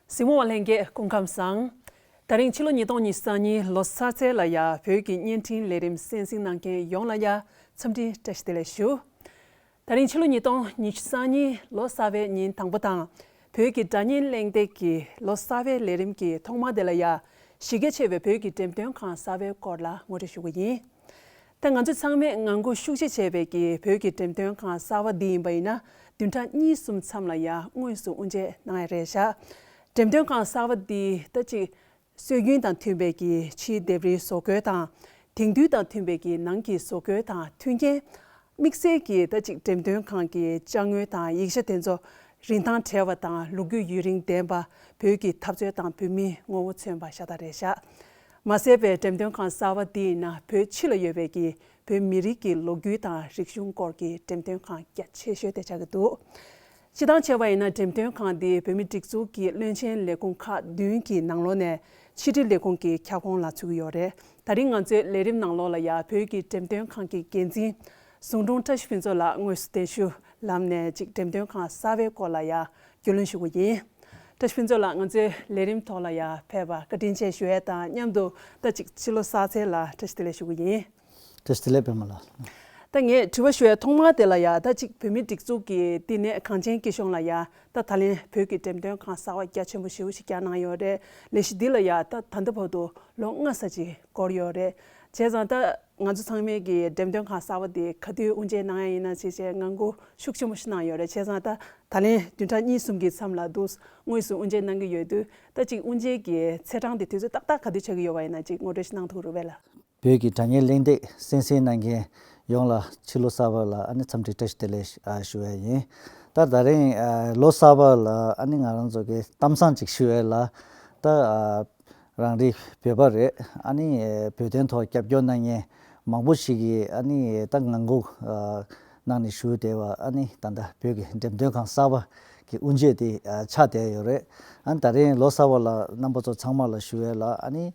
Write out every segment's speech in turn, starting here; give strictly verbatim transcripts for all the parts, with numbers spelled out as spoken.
གཟིགས་མོ་བ་ལྷན་རྒྱས་སྐུ་ཁམས་བཟང་། ད་རིང་ཕྱི་ལོ་ཉིས་སྟོང་ཉི་ཤུ་རྩ་གཉིས་ལོ་གསར་ཚེས་ལ་ཡ་བོད་ཀྱི་བརྙན་འཕྲིན་ལས་རིམ་གསན་གཟིགས་གནང་མཁན་ཡོངས་ལ་ཡ་འཚམས་འདྲི་བཀྲ་ཤིས་བདེ་ལེགས་ཞུ། ད་རིང་ཕྱི་ལོ་ཉིས་སྟོང་ཉི་ཤུ་རྩ་གཉིས་ལོ་གསར་པའི་ཉིན་དང་པོ་དང་། བོད་ཀྱི་སྒྲ་སྙན་གླེང་སྟེགས་ཀྱི་ལོ་གསར་པའི་ལས་རིམ་གྱི་ཐོག་མ་དེ་ལ་ཡ་གཞི་རྒྱ་ཆེ་བའི་བོད་ཀྱི་འགྲེམས་སྟོན་ཁང་གསར་པའི་སྐོར་ལ་ངོ་སྤྲོད་ཞུ་གི་ཡིན། ད་ང་ཚོ་ཚང་མས་ངང་སྒུག་ཤུགས་ཆེ་བྱས་པའི་གི་བོད་ཀྱི་འགྲེམས་སྟོན་ཁང་གསར་པ་འདི་ཡིན་པ་ཡིན་ན་བདུན་ཕྲག་གཉིས་གསུམ་མཚམས་ལ་ཡ་དངོས་སུ་དབུ་འབྱེད་གནང་ཡ་རེད་ཤག་འགྲེམས་སྟོན་ཁང་གསར་པ་འདི་ད་ཅིག་སྲོལ་རྒྱུན་དང་མཐུན་པའི་གི་ཕྱིའི་ལྡེབས་རིས་བཟོ་བཀོད་དང་། དེང་དུས་དང་མཐུན་པའི་གི་ནང་གི་བཟོ་བཀོད་དང་མཐུན་རྐྱེན། དམིགས་བསལ་གྱི་ད་ཅིག་འགྲེམས་སྟོན་ཁང་གི་ཅ་དངོས་དང་ཡིག་ཆ་དེ་ཚོ་རིན་ཐང་བྲལ་བ་དང་ལོ་རྒྱུས་ཡུན་རིང་ལྡན་པ། བོད་ཀྱི་འཐབ་རྩོད་དང་བོད་མིའི་ངོ་བོ་མཚོན་པ་ཤ་སྟག་རེད་ཤག་མ་ཟད་པའི་འགྲེམས་སྟོན་ཁང་གསར་པ་འདི་ཡིན་ན་བོད་ཕྱི་ལ་ཡོད་པའི་གི་བོད་མི་རིགས་ཀྱི་ལོ་རྒྱུས་དང་རིག་གཞུང་སྐོར་གྱི་འགྲེམས་སྟོན་ཁང་རྒྱ་ཆེ་ཤོས་དེ་ཆགས་ཀྱི་འདུག་སྤྱིར་བཏང་བྱས་པ་ཡིན་ན་འགྲེམས་སྟོན་ཁང་འདི་བོད་མིའི་སྒྲིག་འཛུགས་ཀྱི་བློན་ཆེན་ལས་ཁུངས་ཁག་བདུན་གྱི་ནང་ལོགས་ནས་ཕྱི་དྲིལ་ལས་ཁུངས་ཀྱི་ཁྱབ་ཁོངས་ལ་ཚུད་ཀྱི་ཡོད་རེད། ད་རིང་ང་ཚོའི་ལས་རིམ་ནང་ལོགས་ལ་ཡ་བོད་ཀྱི་འགྲེམས་སྟོན་ཁང་གི་འགན་འཛིན་ཟུང་དྲུང་བཀྲ་ཤིས་ཕུན་ཚོགས་ལགས་དངོས་སུ་གདན་ཞུ་ལམ་ནས་ཅིག་འགྲེམས་སྟོན་ཁང་གསར་པའི་སྐོར་ལ་ཡ་རྒྱུས་ལོན་ཞུ་གི་ཡིན། བཀྲ་ཤིས་ཕུན་ཚོགས་ལགས་ང་ཚོའི་ལས་རིམ་ཐོག་ལ་ཡ་ཕེབས་པ་བཀའ་དྲིན་ཆེ་ཞུ་ཡས་དང་མཉམ་དུ་ད་ཅིག་ཕྱི་ལོ་གསར་ཚེས་ལ་བཀྲ་ཤིས་བདེ་ལེགས་ཞུ་གི་ཡིན། བཀྲ་ཤིས་བདེ་ལེགས་པད་མ་ལགས། ད་ངས་དྲི་བ་ཞུ་ཡ་ཐོག་མ་དེ་ལ་ཡ་ད་ཅིག་བོད་མིའི་སྒྲིག་འཛུགས་ཀྱི་བསྟི་གནས་གངས་ཅན་སྐྱིད་གཤོངས་ལ་ཡ་ད་ད་ལན་བོད་ཀྱི་འགྲེམས་སྟོན་ཁང་གསར་པ་རྒྱ་ཆེན་པོ་ཞེ་པོ་ཞིག་བསྐྱངས་གནང་ཡོད་རེད། ལས་གཞི་འདི་ལ་ཡ་ད་ད་ལྟ་བར་དུ་ལོ་ལྔ་ཙམ་ཅིག་འགོར་ཡོད་རེད། བྱས་ཙང་ད་ང་ཚོ་ཚང་མས་ཀྱི་འགྲེམས་སྟོན་ཁང་གསར་པ་དེ་ག་དུས་དབུ་འབྱེད་གནང་ཡ་ཡིན་ན་ཅེས་བྱས་ངང་སྒུག་ཤུགས་ཆེན་པོ་ཞིག་གནང་ཡོད་རེད། བྱས་ཙང་ད་ད་ལན་བདུན་ཕྲག་གཉིས་གསུམ་གྱི་མཚམས་ལ་འདུག་དངོས་སུ་དབུ་འབྱེད་གནང་གི་ཡོད་དུས་ད་ཅིག་དབུ་འབྱེད་ཀྱི་ཚེས་གྲངས་དེ་དུས་ཚོད་ཏག་ཏག་ག་དུས་ཆགས་ཀྱི་ཡོད་པ་ཡིན་ན་ཅིག་ངོ་སྤྲོད་ཞིག་གནང་ཐུབ་རེད་པས་ལགས། བོད་ཀྱི་སྒྲ་སྙན་གླེང་སྟེགས་གསན་གཟིགས་གནང་མཁན་ཡོངས་ལ་ཕྱི་ལོ་གསར་པ་ལ་ཨ་ནི་འཚམས་འདྲི་བཀྲ་ཤིས་བདེ་ལེགས་ཨ་ཞུ་བ་ཡིན། ད་ད་རིང་ཨ་ལོ་གསར་པ་ལ་ཨ་ནི་ང་རང་ཚོ་གི་གཏམ་བཟང་ཅིག་ཞུ་བ་ལ་ད་ཨ་རང་རེ་བོད་པ་རེད། ཨ་ནི་བོད་དོན་ཐོག་རྒྱབ་སྐྱོར་གནང་མཁན་མང་པོ་ཞིག་གིས་ཨ་ནི་ད་ངང་སྒུག་ཨ་གནང་ནས་བཞུགས་བསྡད་པ་ཨ་ནི་ད་ལྟ་བོད་ཀྱི་འགྲེམས་སྟོན་ཁང་གསར་པ་གི་དབུ་འབྱེད་དེ་ཨ་ཆགས་བསྡད་ཡོད་རེད། ཨ་ནི་ད་རིང་ལོ་གསར་པ་ལ་རྣམ་པ་ཚོ་ཚང་མ་ལ་ཞུ་བ་ལ་ཨ་ནི།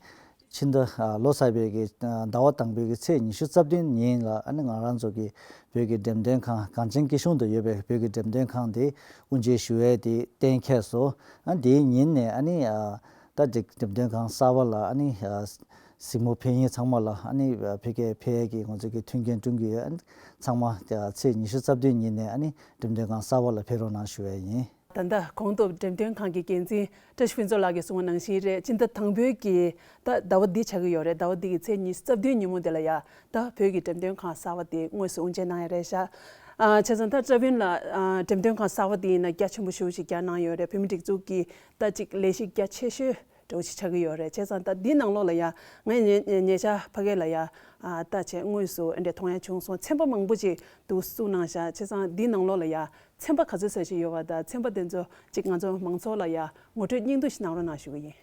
ཕྱི་ཟླ་ཨ་ལོ་གསར་པའི་གི་ཨ་ཟླ་བ་དང་པོའི་གི་ཚེས་ཉི་ཤུ་རྩ་བདུན་ཉིན་ལ་ཨ་ནི་ང་རང་ཚོ་གི་བོད་ཀྱི་འགྲེམས་སྟོན་ཁང་གངས་ཅན་སྐྱིད་གཤོངས་དུ་ཡོད་པའི་བོད་ཀྱི་འགྲེམས་སྟོན་ཁང་དེ་དབུ་འབྱེད་ཞུ་ཡས་དེ་གཏན་འཁེལ་སོང་། ཨ་དེའི་ཉིན་ནས་ཨ་ནི་ཨ་ད་ཅིག་འགྲེམས་སྟོན་ཁང་གསར་པ་ལ་ཨ་ནི་ཨ་གཟིགས་མོ་ཕེབས་མཁན་ཚང་མ་ལ་ཨ་ནི་ཨ་ཕ་གིར་ཕེབས་ཡས་ཀྱི་ང་ཚོ་གི་མཐུན་རྐྱེན་བསྐྲུན་གྱི་ཡོད། ཨ་ནི་ཚང་མ་ཨ་ཚེས་ཉི་ཤུ་རྩ་བདུན་ཉིན་ནས་ཨ་ནི་འགྲེམས་སྟོན་ཁང་གསར་པ་ལ་ཕེབས་རོགས་གནང་ཞུ་ཡས་ཡིན། ད་ལྟ་གོང་དུ་འགྲེམས་སྟོན་ཁང་གི་འགན་འཛིན་བཀྲ་ཤིས་ཕུན་ཚོགས་ལགས་ཀྱིས་གསུངས་པ་ནང་བཞིན་རེད། སྤྱི་ཟླ་དང་པོའི་གི་ད་ཟླ་བ་འདི་ཆགས་ཀྱི་ཡོད་རེད། ཟླ་བ་འདི་གི་ཚེས་ཉི་ཤུ་རྩ་བདུན་ཉིན་མོ་འདི་ལ་ཡ་ད་བོད་ཀྱི་འགྲེམས་སྟོན་ཁང་གསར་པ་དེ་དངོས་སུ་དབུ་འབྱེད་གནང་ཡ་རེད་ཤག་ཨ་བྱས་ཙང་ད་བཀྲ་བྷིན་ལགས་ཨ་འགྲེམས་སྟོན་ཁང་གསར་པ་དེ་ཡིན་ན་རྒྱ་ཆེན་པོ་ཞེ་པོ་ཞིག་བསྐྱངས་གནང་ཡོད་རེད། བོད་མིའི་སྒྲིག་འཛུགས་ཀྱི་ད་ཅིག་ལས་གཞི་རྒྱ་ཆེ་ཤོས་འདྲ་བོ་ཞིག་ཆགས་ཀྱི་ཡོད་རེད། བྱས་ཙང་ད་འདིའི་ནང་ལོགས་ལ་ཡ་ང་ཉེ་ཉེ་ཆར་ཕ་གི་ལ་ཡ་ཨ་ད་བྱས་དངོས་སུ་ཨ་འདྲ་མཐོང་ཡ་བྱུང་སོང་། ཚན་པ་མང་པོ་ཅིག་འདུག་བཙུགས་གནང་ཤག་བྱས་ཙང་འདིའི་ནང་ལོགས་ལ་ཡ་ཚན་པ་ག་ཚོད་ཙམ་ཞིག་ཡོད་པ་དང་ཚན་པ་དེ་ཚོ་ཅིག་ང་ཚོ་མང་ཚོགས་ལ་ཡ་ངོ་སྤྲོད་སྙིང་བསྡུས་ཤིག་གནང་རོགས་གནང་ཞུ་གི་ཡིན།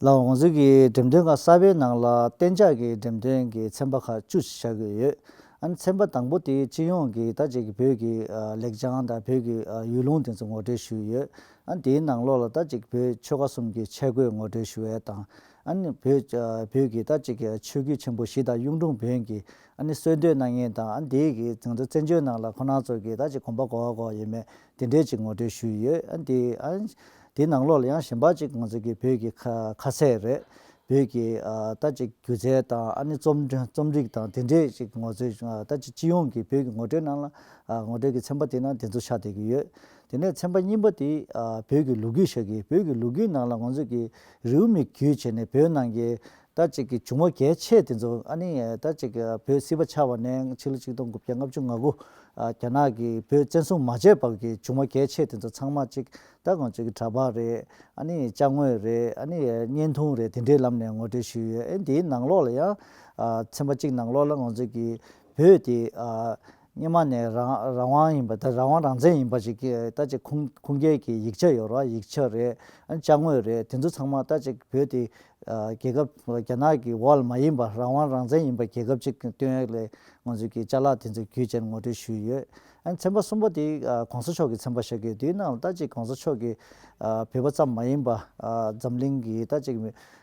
ལགས་འོང་། ང་ཚོའི་གི་འགྲེམས་སྟོན་ཁང་གསར་པའི་ནང་ལ་གཏན་འཇགས་ཀྱི་འགྲེམས་སྟོན་གྱི་ཚན་པ་ཁག་བཅུ་ཞིག་ཆགས་ཀྱི་ཡོད། ཨ་ནི་ཚན་པ་དང་པོ་དེ་སྤྱི་ཡོངས་ཀྱི་ད་ཅིག་བོད་ཀྱི་ཨ་ལེགས་བྱང་དང་བོད་ཀྱི་ཨ་ཡུལ་ལུང་དེ་ཚོ་ངོ་སྤྲོད་ཞུས་ཡོད། ཨ་ནི་དེའི་ནང་ལོགས་ལ་ད་ཅིག་བོད་ཆོལ་ཁ་གསུམ་གྱི་ཆས་གོས་ངོ་སྤྲོད་ཞུ་ཡས་དང་། ཨ་ནི་བོད་ཨ་བོད་ཀྱི་ད་ཅིག་ཆོས་བརྒྱུད་ཆེན་པོ་བཞི་དང་གཡུང་དྲུང་བོན་གྱི་ཨ་ནི་གསོལ་འདེབས་གནང་མཁན་དང་། ཨ་ནི་དེའི་གི་ང་ཚོ་བཙན་བྱོལ་ནང་ལ་ཁོ་རང་ཚོ་གི་ད་ཅིག་གོམ་པ་ག་པར་ག་པར་ཡོད་མེད་དེ་འདྲས་ཅིག་ངོ་སྤྲོད་ཞུས་ཡོད། ཨ་ནི་དེ་ཨ་ནི་དེའི་ནང་ལོགས་ལ་ཡང་གཞན་པ་ཅིག་ང་ཚོ་གི་བོད་ཀྱི་ཁ་ཁ་ཟས་རེད། བོད་ཀྱི་ཨ་ད་ཅིག་སྒྱུ་རྩལ་དང་ཨ་ནི་རྩོམ་རྩོམ་རིག་དང་དེ་འདྲས་ཅིག་ང་ཚོའི་ཨ་ད་ཅིག་སྤྱི་ཡོངས་ཀྱི་བོད་ཀྱི་ངོ་སྤྲོད་ནང་ལ་ཨ་ངོ་སྤྲོད་ཀྱི་ཚན་པ་དེ་ནང་དེ་ཚོ་ཆགས་བསྡད་ཀྱི་ཡོད། དེ་ནས་ཚན་པ་གཉིས་པ་དེ་ཨ་བོད་ཀྱི་ལོ་རྒྱུས་ཆགས་ཀྱི། བོད་ཀྱི་ལོ་རྒྱུས་ནང་ལ་ང་ཚོ་གི་རེའུ་མིག་བརྒྱུད་བྱས་ནས་བོད་ནང་གི་ད་ཅིག་གི་བྱུང་བ་གལ་ཆེ་དེ་ཚོ་ཨ་ནི་ད་ཅིག་བོད་སྲིད་པ་ཆགས་པ་ནས་ཕྱི་ལོ་ཆིག་སྟོང་དགུ་བརྒྱ་ལྔ་བཅུ་ང་དགུ་ཨ་རྒྱ་ནག་གིས་བོད་བཙན་བཟུང་མ་བྱས་བར་གྱི་བྱུང་བ་གལ་ཆེ་དེ་ཚོ་ཚང་མ་ཅིག་ད་ང་ཚོ་གི་གྲྭ་པ་རེད། ཨ་ནི་ཅ་དངོས་རེད། ཨ་ནི་བརྙན་ཐུང་རེད། དེ་འདྲའི་ལམ་ནས་ངོ་སྤྲོད་ཞུས་ཡོད། ཨེ་འདིའི་ནང་ལོགས་ལ་ཡང་ཨ་ཚན་པ་གཅིག་ནང་ལོགས་ལ་ང་ཚོ་གི་བོད་དེ་ཨ་སྔོན་མ་ནས་རང་རང་དབང་ཡིན་པ་དང་རང་དབང་རང་བཙན་ཡིན་པ་ཞིག་གི་ད་ཅིག་ཁུངས་ཁུངས་སྐྱེལ་གྱི་ཡིག་ཆ་ཡོད་རེད། ཡིག་ཆ་རེད། ཨ་ཅ་དངོས་རེད། དེ་ཚོ་ཚང་མ་ད་ཅིག་བོད་དེ་ཨ་རྒྱལ་ཁབ་རྒྱ་ནག་གི་འོག་ལ་མ་ཡིན་པ་རང་དབང་རང་བཙན་ཡིན་པ་རྒྱལ་ཁབ་ཅིག་སྟོན་ཡག་ལ་ང་ཚོས་ཀྱི་ཅ་ལག་དེ་ཚོ་བརྒྱུད་བྱས་ནས་ངོ་སྤྲོད་ཞུས་ཡོད། ཨ་ཚན་པ་གསུམ་པ་དེ་ཨ་གོང་ས་མཆོག་གི་ཚན་པ་ཞིག་ཡོད། དེའི་ནང་ལ་ད་ཅིག་གོང་ས་མཆོག་གི་ཨ་བོད་པ་ཙམ་མ་ཡིན་པ་ཨ་འཛམ་གླིང་གི་ད་ཅིག་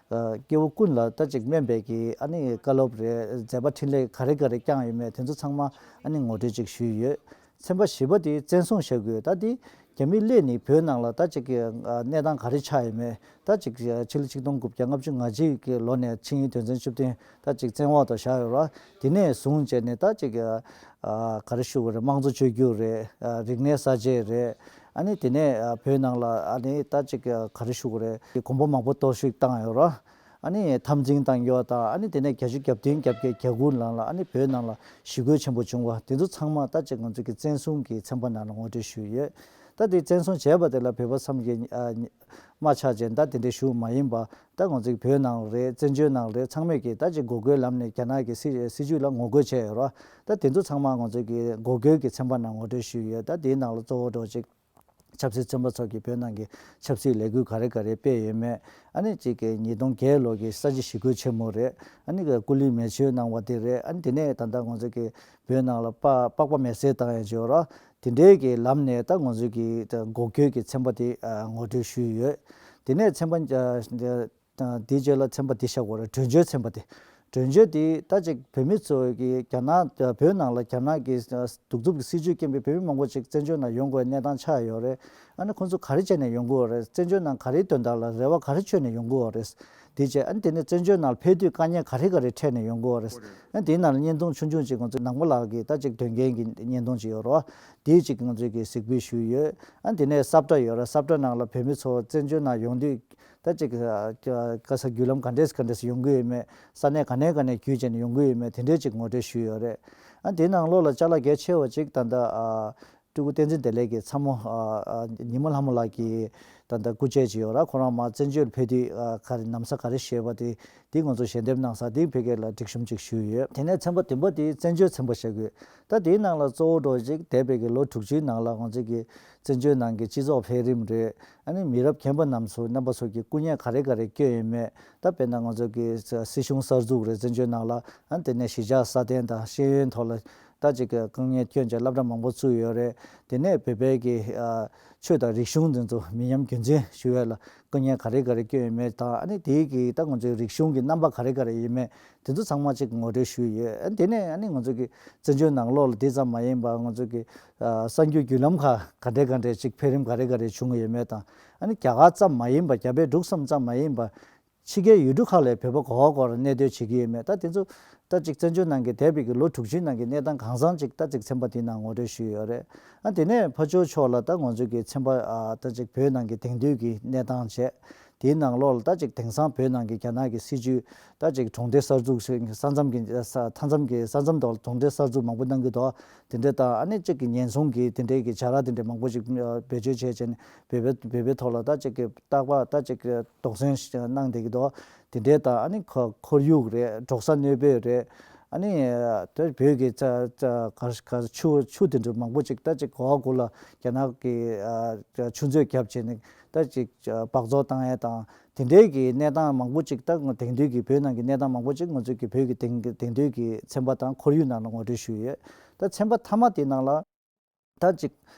ཨ་སྐྱེ་བོ་ཀུན་ལ་ད་ཅིག་སྨན་པའི་གི་ཨ་ནི་བཀའ་སློབ་རེད། མཛད་པ་འཕྲིན་ལས་ག་རེ་ག་རེ་བསྐྱངས་ཡོད་མེད་དེ་ཚོ་ཚང་མ་ཨ་ནི་ངོ་སྤྲོད་ཅིག་ཞུས་ཡོད། ཚན་པ་བཞི་པ་དེ་བཙན་བཟུང་བྱ་དགོས། ད་དེ་ རྒྱ་མི་སླེབས་ནས་བོད་ནང་ལ་ད་ཅིག་གི་ཨ་གནས་སྟངས་ག་རེ་ཆགས་ཡོད་མེད། ད་ཅིག་ཕྱི་ལོ་ཆིག་སྟོང་དགུ་བརྒྱ་ལྔ་བཅུ་ང་གཅིག་གི་ལོ་ནས་ཆིངས་ཡིག་དོན་ཚན་བཅུ་བདུན་ད་ཅིག་བཙན་འོག་ཏུ་བཞག་ཡོད་ར། དེ་ནས་བཟུང་བྱས་ནས་ད་ཅིག་ཨ་ག་རེ་ཞུ་དགོས་རེད། དམངས་གཙོ་བཅོས་བསྒྱུར་རེད། ཨ་རིག་གནས་གསར་བརྗེ་རེད། ཨ་ནི་དེ་ནས་ཨ་བོད་ནང་ལ་ཨ་ནི་ད་ཅིག་ཨ་ག་རེ་ཞུ་དགོས་རེད། དགོན་པ་མང་པོ་གཏོར་བཤིག་བཏང་ཡོད་ར། ཨ་ནི་འཐབ་འཛིང་བཏང་ཡོད་དང་། ཨ་ནི་དེ་ནས་བརྒྱ་ཆ་གྱ་བདུན་གྱ་བརྒྱད་གྱ་དགུ་ནང་ལ་ཨ་ནི་བོད་ནང་ལ་ཞི་རྒོལ་ཆེན་པོ་བྱུང་བ་དེ་ཚོ་ཚང་མ་ད་ཅིག་ང་ཚོ་གི་བཙན་བཟུང་གི་ཚན་པ་ནང་ལ་ངོ་སྤྲོད་ཞུས་ཡོད། ད་དེ་བཙན་བཟུང་བྱས་པ་དེ་ལ་བོད་པ་ཚང་གི་ཨ་དམག་ཆ་ཅན་ད་དེ་འདྲའི་ཞུ་མ་ཡིན་པ། ད་ང་ཚོའི་བོད་ནང་རེད། བཙན་བྱོལ་ནང་རེད། ཚང་མས་ཀྱི་ད་ཅིག་འགོག་རྒོལ་ལམ་ནས་རྒྱ་ནག་གི་སྲིད་སྲིད་ཇུས་ལ་ངོ་རྒོལ་བྱས་ཡོད་ར། ད་དེ་ཚོ་ཚང་མ་ང་ཚོ་གི་འགོག་རྒོལ་གྱི་ཚན་པ་ནང་ངོ་སྤྲོད་ཞུས་ཡོད། ད་དེའི་ནང་ལ་གཙོ་བོ་འགྲོ་ཅིག་ཆབ་སྲིད་བཙོན་པ་ཚོ་གི་བོད་ནང་གི་ཆབ་སྲིད་ལས་འགུལ་ག་རེ་ག་རེ་སྤེལ་ཡོད་མེད། ཨ་ནི་ཅིག་གི་ཉིས་སྟོང་བརྒྱད་ལོ་གི་ས་བྱི་ཞི་རྒོལ་ཆེན་མོ་རེད། ཨ་ནི་གི་སྐུ་ལུས་མེ་མཆོད་གནང་བ་དེ་རེད། ཨ་ནི་དེ་ནས་ད་ལྟ་ང་ཚོ་གི་བོད་ནང་ལ་པ་པགས་པ་མེ་བསྲེགས་བཏང་ཡ་བྱོས་ར། དེ་འདྲའི་གི་ལམ་ནས་ད་ང་ཚོ་གི་ད་འགོག་རྒོལ་གྱི་ཚན་པ་དེ་ཨ་ངོ་སྤྲོད་ཞུས་ཡོད། དེ་ནས་ཚན་པ་ཨ་དེའི་རྗེས་ལ་ཚན་པ་འདི་བཞག་དགོས་རེད། གྲོས་ཆོད་ཚན་པ་དེ། གྲོས་ཆོད་དེ་ད་ཅིག་བོད་མི་ཚོ་གི་རྒྱ་ནག་བོད་ནང་ལ་རྒྱ་ནག་གི་གདུག་རྩུབ་ཀྱི་སྲིད་ཇུས་རྐྱེན་པས་བོད་མི་མང་པོ་ཅིག་བཙན་བྱོལ་ནང་ཡོང་དགོས་པའི་གནས་སྟངས་ཆགས་ཡོད་རེད། ཨ་ནི་ཁོང་ཚོ་ག་རེ་བྱས་ནས་ཡོང་གི་ཡོད་རེད། བཙན་བྱོལ་ནང་ག་རེའི་དོན་དག་ལ་རེ་བ་ག་རེ་བཅོལ་ནས་ཡོང་གི་ཡོད་རེད། དེ་བྱས་ཨ་ནི་དེ་ནས་བཙན་བྱོལ་ནང་ལ་ཕེབས་དུས་དཀའ་ངལ་ག་རེ་ག་རེ་འཕྲད་ནས་ཡོང་གི་ཡོད་རེད། ཨ་ནི་དེའི་ནང་ལ་བརྙན་ཐུང་ཆུང་ཆུང་ཅིག་ང་ཚོ་ནང་པ་ལགས་ཀྱི་ད་ཅིག་དོན་རྐྱེན་གྱི་བརྙན་ཐུང་ཅིག་ཡོད་རེད། དེ་ཅིག་ང་ཚོས་ཀྱི་གཟིགས་འབུལ་ཞུས་ཡོད། ཨ་ནི་དེ་ནས་ས་བཀྲ་ཡོད་རེད། ས་བཀྲ་ནང་ལ་བོད་མི་ཚོ་བཙན་བྱོལ་ནང་ཡོང་དུས་ད་ཅིག་ག་ས་བརྒྱུད་ལམ་ག་འདྲས་ག་འདྲས་ཡོང་གི་ཡོད་མེད། ས་གནས་ག་ནས་ག་ནས་བརྒྱུད་བྱས་ནས་ཡོང་གི་ཡོད་མེད། དེ་འདྲས་ཅིག་ངོ་སྤྲོད་ཞུས་ཡོད་རེད། ཨ་དེ་ནང་ལོགས་ལ་ཅ་ལག་གལ་ཆེ་བ་ཅིག་ད་ལྟ་ཨ་སྤྲུལ་སྐུ་བསྟན་འཛིན་བདེ་ལེགས་ཀྱི་ཚ་མོ་ཨ་ཨ་ཉི་མ་ལྷ་མོ་ལགས་ཀྱི་ད་ལྟ་སྐུ་ཆས་ཅིག་ཡོད་རེད། ཁོ་རང་མར་བཙན་བྱོལ་ཕེབས་དུས་ཨ་ག་རེ་ན་བཟའ་ག་རེ་བཞེས་པ་དེ་དེ་ང་ཚོ་ཞལ་འདེབས་གནང་ས་དེ་ཕ་གི་ལ་སྒྲིག་གཤོམ་ཅིག་ཞུས་ཡོད། དེ་ནས་ཚན་པ་བདུན་པ་དེ་བཙན་བྱོལ་ཚན་པ་བཞག་ཡོད། ད་དེའི་ནང་ལ་གཙོ་བོ་འགྲོ་ཅིག་འདས་པའི་གི་ལོ་དྲུག་ཅུའི་ནང་ལ་ང་ཚོ་གི་བཙན་བྱོལ་ནང་གི་སྤྱི་ཚོགས་འཕེལ་རིམ་རེད། ཨ་ནི་མི་རབས་རྒན་པ་རྣམས་ཚོ་རྣམ་པ་ཚོ་གི་སྐུ་ངལ་ག་རེ་ག་རེ་བསྐྱོན་ཡོད་མེད། ད་དཔེར་ན་ང་ཚོ་གི་སྲིད་གཞུང་གསར་འཛུགས་རེད། བཙན་བྱོལ་ནང་ལ་ཨ་ནི་དེ་ནས་གཞིས་ཆགས་སྲ་བརྟན་དང་ཤེས་ཡོན་ཐོག་ལ་ད་ཅིག་གི་དཀའ་ངལ་བསྐྱོན་བྱས་སློབ་གྲྭ་མང་པོ་བཙུགས་ཡོད་རེད། དེ་ནས་བོད་པའི་གི་ཨ་ཆོས་དང་རིག་གཞུང་འདི་ཚོ་མི་ཉམས་རྒྱུན་འཛིན་ཞུ་ཡས་ལ་དཀའ་ངལ་ག་རེ་ག་རེ་བསྐྱོན་ཡོད་མེད་དང་། ཨ་ནི་དེའི་གི་ད་ང་ཚོའི་རིག་གཞུང་གི་རྣམ་པ་ག་རེ་ག་རེ་ཡོད་མེད། དེ་ཚོ་ཚང་མ་ཅིག་ངོ་སྤྲོད་ཞུས་ཡོད། ཨ་དེ་ནས་ཨ་ནི་ང་ཚོ་གི་བཙན་བྱོལ་ནང་ལོགས་ལ་དེ་ཙམ་མ་ཡིན་པར་ང་ཚོ་གི་ཨ་གསར་འགྱུར་བརྒྱུད་ལམ་ཁག་ག་འདྲས་ག་འདྲས་ཅིག་འཕེལ་རིམ་ག་རེ་ག་རེ་བྱུང་ཡོད་མེད་དང་། ཨ་ནི་རྒྱ་གར་ཙམ་མ་ཡིན་པར་རྒྱ་བལ་འབྲུག་གསུམ་ཙམ་མ་ཡིན་པར་ཕྱི་རྒྱལ་ཡུལ་གྲུ་ཁག་ལ་བོད་པ་ག་བ་ག་བར་གནས་སྡོད་བྱེད་ཀྱི་ཡོད་མེད། ད་དེ་ཚོ་ད་ཅིག་བཙན་བྱོལ་ནང་གི་འདས་པའི་གི་ལོ་དྲུག་ཅུའི་ནང་གི་གནས་སྟངས་གང་ཚང་ཅིག་ད་ཅིག་ཚན་པ་དེའི་ནང་ངོ་སྤྲོད་ཞུས་ཡོད་རེད། ཨ་དེ་ནས་ཕར་ཕྱོགས་ཕྱོགས་ལ་ད་ང་ཚོ་གི་ཚན་པ་ཨ་ད་ཅིག་བོད་ནང་གི་དེང་དུས་ཀྱི་གནས་སྟངས་བྱས། དེའི་ནང་ལོགས་ལ་ད་ཅིག་དེང་སང་བོད་ནང་གི་རྒྱ་ནག་གི་སྲིད་ཇུས་ད་ཅིག་གྲོང་སྡེ་གསར་འཛུགས་ཤིག་ས་མཚམས་ཀྱི་ས་མཚམས་ཀྱི་ས་མཚམས་ཐོག་ལ་གྲོང་སྡེ་གསར་འཛུགས་མང་པོ་གནང་གི་འདུག་དེ་འདྲ་དང་ཨ་ནི་ཅིག་གི་ཉེན་སྲུང་གི་དེ་འདྲའི་གི་བྱ་ར་དེ་འདྲ་མང་པོ་ཅིག་བེད་སྤྱོད་བྱས་བྱས་ནས་བོད་པའི་བོད་པའི་ཐོག་ལ་ད་ཅིག་གི་རྟག་པར་ད་ཅིག་གི་དོགས་ཟོན་གནང་བསྡད་ཀྱི་འདུག་དེ་འདྲའི་དང་ཨ་ནི་ཁོར་ཁོར་ཡུག་རེད། འབྲོག་ས་གནོད་འབེབས་རེད། ཨ་ནི་དེ་བོད་ཀྱི་ས་ས་ག་ག་ཆུ་ཆུ་དེ་འདྲ་མང་པོ་ཅིག་ད་ཅིག་གོ་བ་གུ་ལ་རྒྱ་ནག་གི་ཨ་ཆུ་མཛོད་བརྒྱབ་བྱས་ནས་ད་ཅིག་སྦགས་བཙོག་བཏང་ཡས་དང་དེ་འདྲའི་གི་གནས་སྟངས་མང་པོ་ཅིག་ད་དེང་དུས་ཀྱི་བོད་ནང་གི་གནས་སྟངས་མང་པོ་ཅིག་ང་ཚོས་ཀྱི་བོད་ཀྱི་དེང་དེང་དུས་ཀྱི་ཚན་པ་དང་ཁོར་ཡུག་ནང་ལ་ངོ་སྤྲོད་ཞུས་ཡོད། ད་ཚན་པ་མཐའ་མ་དེ་ནང་ལ། ད་ཅིག་